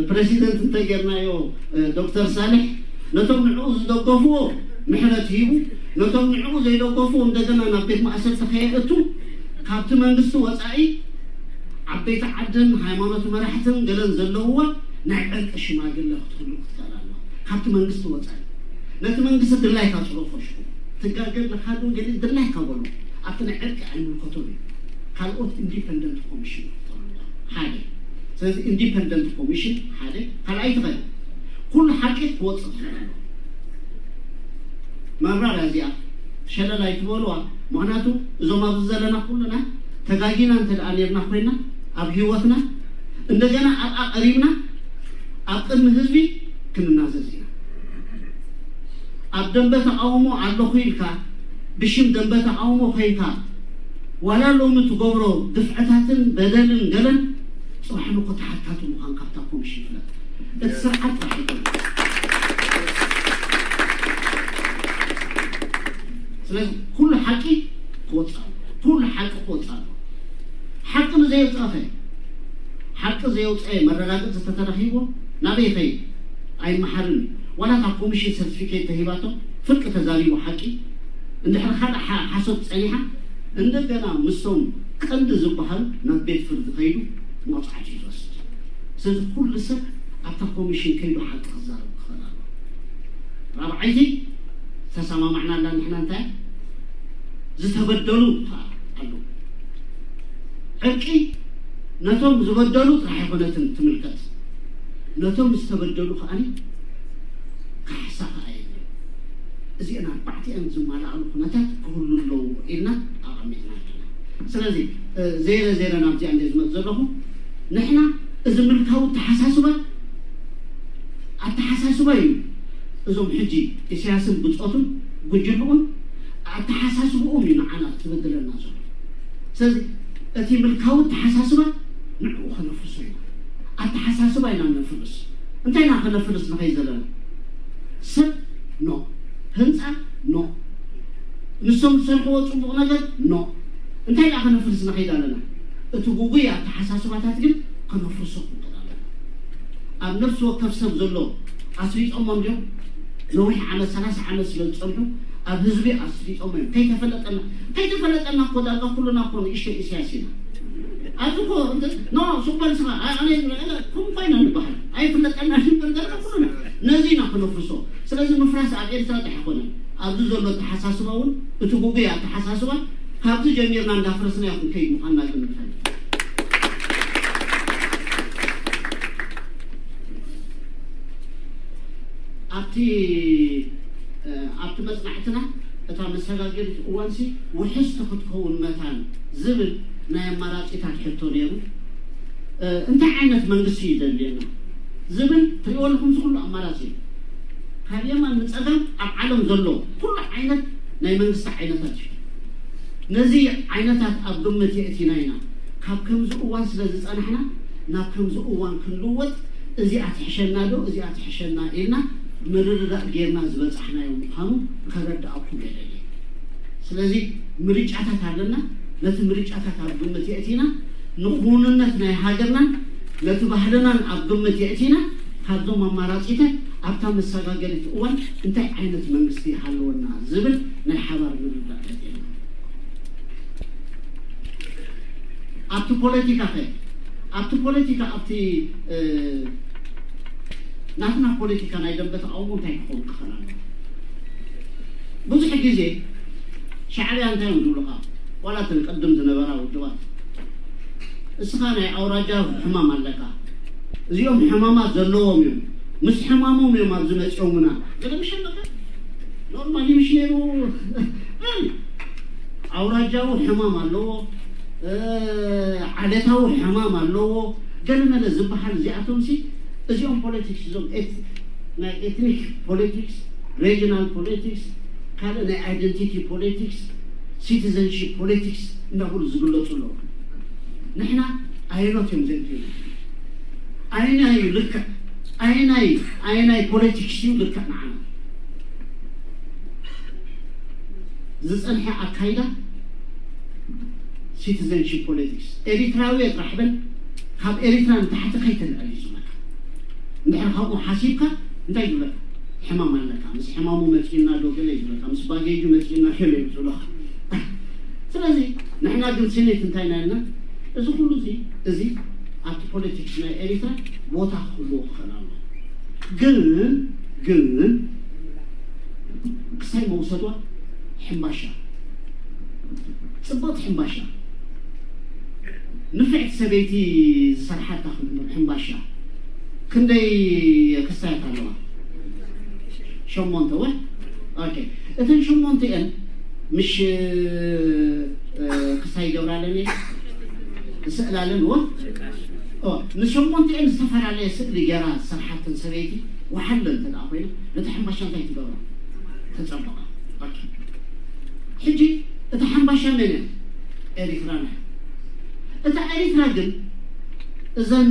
ፕሬዚደንት እንተጌርናዮ ዶክተር ሳልሕ ነቶም ንዕኡ ዝደገፍዎ ምሕረት ሂቡ ነቶም ንዕኡ ዘይደገፍዎ እንደገና ናብ ቤት ማእሰርቲ ከየእቱ ካብቲ መንግስቲ ወፃኢ ዓበይቲ ዓድን ሃይማኖት መራሕትን ገለን ዘለውዋ ናይ ዕርቂ ሽማግለ ክትህሉ ክትከእል ኣለዋ። ካብቲ መንግስቲ ወፃኢ ነቲ መንግስቲ ድላይካ ፅረፎ ሽኩ ትጋገ ኣለካ ዶ ገለ ድላይካ በሎ። ኣብቲ ናይ ዕርቂ ኣይምልከቶን እዩ። ካልኦት ኢንዲፐንደንት ኮሚሽን ክኾኑ ሓደ። ስለዚ ኢንዲፐንደንት ኮሚሽን ሓደ ካልኣይ ትኸል ኩሉ ሓቂ ክወፅእ ትኽእል ኣሎ። መብራር እዚኣ ሸለል ኣይትበልዋ። ምክንያቱ እዞም ኣብዚ ዘለና ኩሉና ተጋጊና እንተ ደኣ ነርና ኮይና ኣብ ህይወትና እንደገና ኣብኣ ቀሪብና ኣብ ቅድሚ ህዝቢ ክንናዘዝ ኢና። ኣብ ደንበ ተቃውሞ ኣለኹ ኢልካ ብሽም ደንበ ተቃውሞ ኮይንካ ዋላ ሎሚ ትገብሮ ግፍዕታትን በደልን ገለን ጽባሕ ንግሆ ተሓታቲ ምዃን ካብታ ኮሚሽን ፍለጥ። እቲ ስርዓት ጥራሕ ኣይኮነን። ስለዚ ኩሉ ሓቂ ክወጽእ ኣሎ። ኩሉ ሓቂ ክወጽእ ኣሎ። ሓቂ ንዘየውጽኣኸ ሓቂ ዘየውፅአ መረጋገፂ ተተረኺብዎ ናበይ ይኸይድ? ኣይመሓርን እዩ። ዋላ እታ ኮሚሽን ሰርቲፊኬት ተሂባቶ ፍርቂ ተዛሪቡ ሓቂ እንድሕር ካልእ ሓ- ሓሶት ፀኒሓ እንደገና ምስቶም ቀንዲ ዝበሃሉ ናብ ቤት ፍርዲ ከይዱ መቕፃዕቲ እዩ ዝወስድ። ስለዚ ኩሉ ሰብ ኣብታ ኮሚሽን ከይዱ ሓቂ ክዛረብ ክኽእል ኣለዎ። ራብዓይቲ ዝተሰማማዕናላ ንሕና እንታይ ዝተበደሉ ከዓ ኣለዉ። ዕርቂ ነቶም ዝበደሉ ጥራሕ ኣይኮነትን ትምልከት፣ ነቶም ዝተበደሉ ከዓ ካሕሳ ከዓ የድልዮም። እዚአን ኣርባዕቲአን ዝማልኣሉ ኩነታት ክህሉ ኣለዎ ኢልና ኣቐሚጥና ኣለና። ስለዚ ዘይረ ዘይረ ናብዚኣ እንደ ዝመፅ ዘለኹ ንሕና እዚ ምልካዊ ተሓሳስባ ኣተሓሳስባ እዩ። እዞም ሕጂ ኢሳያስን ብፆቱን ጉጅልኡን ኣተሓሳስብኦም እዩ ንዓና ትበድለና ዘሎ። ስለዚ እቲ ምልካዊ ኣተሓሳስባ ንዕኡ ከነፍርሶ ኢና። ኣተሓሳስባ ኢና ነፍርስ። እንታይ ኢና ከነፍርስ ንኸይ ዘለና? ሰብ ኖ፣ ህንፃ ኖ፣ ንሶም ዝሰርሕዎ ፅቡቕ ነገር ኖ። እንታይ ደኣ ከነፍርስ ንኸይድ ኣለና? እቲ ጉጉይ ኣተሓሳስባታት ግን ከነፍርሶ ክንክእል ኣለና። ኣብ ነፍሲ ወከፍ ሰብ ዘሎ ኣስሪጦሞም ድዮም? ነዊሕ ዓመት ሰላሳ ዓመት ስለ ዝፀንሑ ኣብ ህዝቢ ኣስሪጦሞ እዮም። ከይተፈለጠና ከይተፈለጠና እኮ ዳርጋ ኩሉና እኮ ንእሽተይ ኢሳያስ ኢና። ኣብዚ እኮ እንተ- ኖ ሱቅ በል ስኻ ኣነ ኮይና ንበሃል ኣይፍለጠና ሽበር ዳርጋ ኩሉና ነዚ ኢና ክነፍርሶ። ስለዚ ምፍራስ ኣብ ኤርትራ ጥራሕ ኣይኮነን። ኣብዚ ዘሎ ኣተሓሳስባ እውን እቲ ጉጉይ ኣተሓሳስባ ካብዚ ጀሚርና እንዳፍረስናዮ ክንከይድ ምዃንና ግን ንፈልጥ። ኣብቲ ኣብቲ መፅናዕትና እታ መሰጋገሪት እዋንሲ ውሕስቲ ክትከውን መታን ዝብል ናይ ኣማራፂታት ሕቶ ነይሩ። እንታይ ዓይነት መንግስቲ እዩ ዘድልየና ዝብል ትሪእዎ ኣለኹም። እዚ ኩሉ ኣማራፂ እዩ። ካብ የማን ንፀጋም ኣብ ዓለም ዘሎ ኩሉ ዓይነት ናይ መንግስቲ ዓይነታት እዩ። ነዚ ዓይነታት ኣብ ግምት የእቲና ኢና። ካብ ከምዚ እዋን ስለ ዝፀናሕና ናብ ከምዚ እዋን ክንልወጥ እዚኣ ትሕሸና ዶ እዚኣ ትሕሸና ኢልና ምርድዳእ ጌርና ዝበፃሕናዮ ምዃኑ ከረድኣኩም የደሊ። ስለዚ ምርጫታት ኣለና። ነቲ ምርጫታት ኣብ ግምት የእቲና ንክውንነት ናይ ሃገርናን ነቲ ባህልናን ኣብ ግምት የእቲና ካብዞም ኣማራፂታት ኣብታ መሰጋገሪት እዋን እንታይ ዓይነት መንግስቲ ይሃለወና ዝብል ናይ ሓባር ምርዳእ ተገይሩ። ኣብቲ ፖለቲካ ከ ኣብቲ ፖለቲካ ኣብቲ ናትና ፖለቲካ ናይ ደንበ ተቃውሞ እንታይ ክኸውን ክኽእል ኣለዎ? ብዙሕ ግዜ ሻዕብያ እንታይ እዮም ዝብሉኻ? ዋላ እተን ቅድም ዝነበራ ውድባት እስኻ ናይ ኣውራጃ ሕማም ኣለካ፣ እዚኦም ሕማማት ዘለዎም እዮም፣ ምስ ሕማሞም እዮም ኣብዚ መፂኦምና። ገለ ምሽ ኣለካ ኖርማሊ ምሽ ነይሩ። ኣውራጃዊ ሕማም ኣለዎ፣ ዓሌታዊ ሕማም ኣለዎ፣ ገለመለ ዝበሃል እዚኣቶም ሲ እዚኦም ፖለቲክስ እዞም ናይ ኤትኒክ ፖለቲክስ፣ ሬጅናል ፖለቲክስ፣ ካልእ ናይ ኣይደንቲቲ ፖለቲክስ፣ ሲቲዘንሺፕ ፖለቲክስ እንዳበሉ ዝግለፁ ኣለዉ። ንሕና ኣየኖት እዮም ዘድልዩና? ኣየናይ እዩ ልክዕ? ኣየናይ ኣየናይ ፖለቲክስ እዩ ልክዕ ንዓና? ዝፀንሐ ኣካይዳ ሲቲዘንሺፕ ፖለቲክስ ኤሪትራዊ ጥራሕ በል፣ ካብ ኤሪትራ ንታሕቲ ከይተልዕል እዩ ዝብለካ። እንድሕር ካብኡ ሓሲብካ እንታይ ይብለካ? ሕማም ኣለካ፣ ምስ ሕማሙ መፂኡና ዶ ገለ ይብለካ፣ ምስ ባጌጁ መፂኡና ገለ እዩ ዝብለካ። ስለዚ ንሕና ግን ሲኔት እንታይ ናይና እዚ ኩሉ እዚ እዚ ኣብቲ ፖለቲክስ ናይ ኤሪትራ ቦታ ክህልዎ ክኽእል ኣሎ። ግን ግን ክሳይ መውሰዷ ሕምባሻ፣ ፅብቕቲ ሕምባሻ፣ ንፍዕቲ ሰበይቲ ዝሰርሓታ ሕምባሻ ክንደይ ክሳያት ኣለዋ? ሸሞንተ ወ ኦኬ። እተን ሸሞንተ እየን ምሽ ክሳይ ይገብራለን እየ ስእላለን ወ ንሸሞንቲኤን ዝተፈላለየ ስእሊ ገይራ ዝሰርሓተን ሰበይቲ ወሓለ እንተ ደኣ ኮይና፣ ነቲ ሕምባሻ እንታይ ትገብሮ? ተጸብቓ። ኦኬ። ሕጂ እታ ሓምባሻ መን እያ? ኤሪትራ እያ። እታ ኤሪትራ ግን እዘን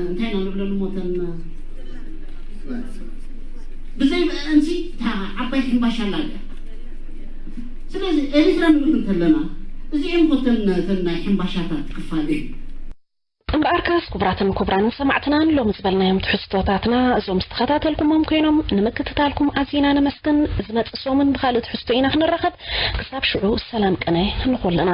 እንታይ ኢና ንብለን እሞ እተን ብዘይ ብእንሲ እታ ዓባይ ሕምባሻ ኣላ ድያ? ስለዚ ኤሪትራ ንብል እንተለና እዚኦም እኮ እተን እተን ናይ ሕምባሻታት ክፋል እዩ። እምበኣርከስ ክቡራትን ክቡራንን ሰማዕትና ንሎሚ ዝበልናዮም ትሕዝቶታትና እዞም ዝተኸታተልኩሞም ኮይኖም ንምክትታልኩም ኣዚና ነመስግን። ዝመጽእ ሰሙን ብኻልእ ትሕዝቶ ኢና ክንራኸብ። ክሳብ ሽዑ ሰላም ቅነ ንኹልና።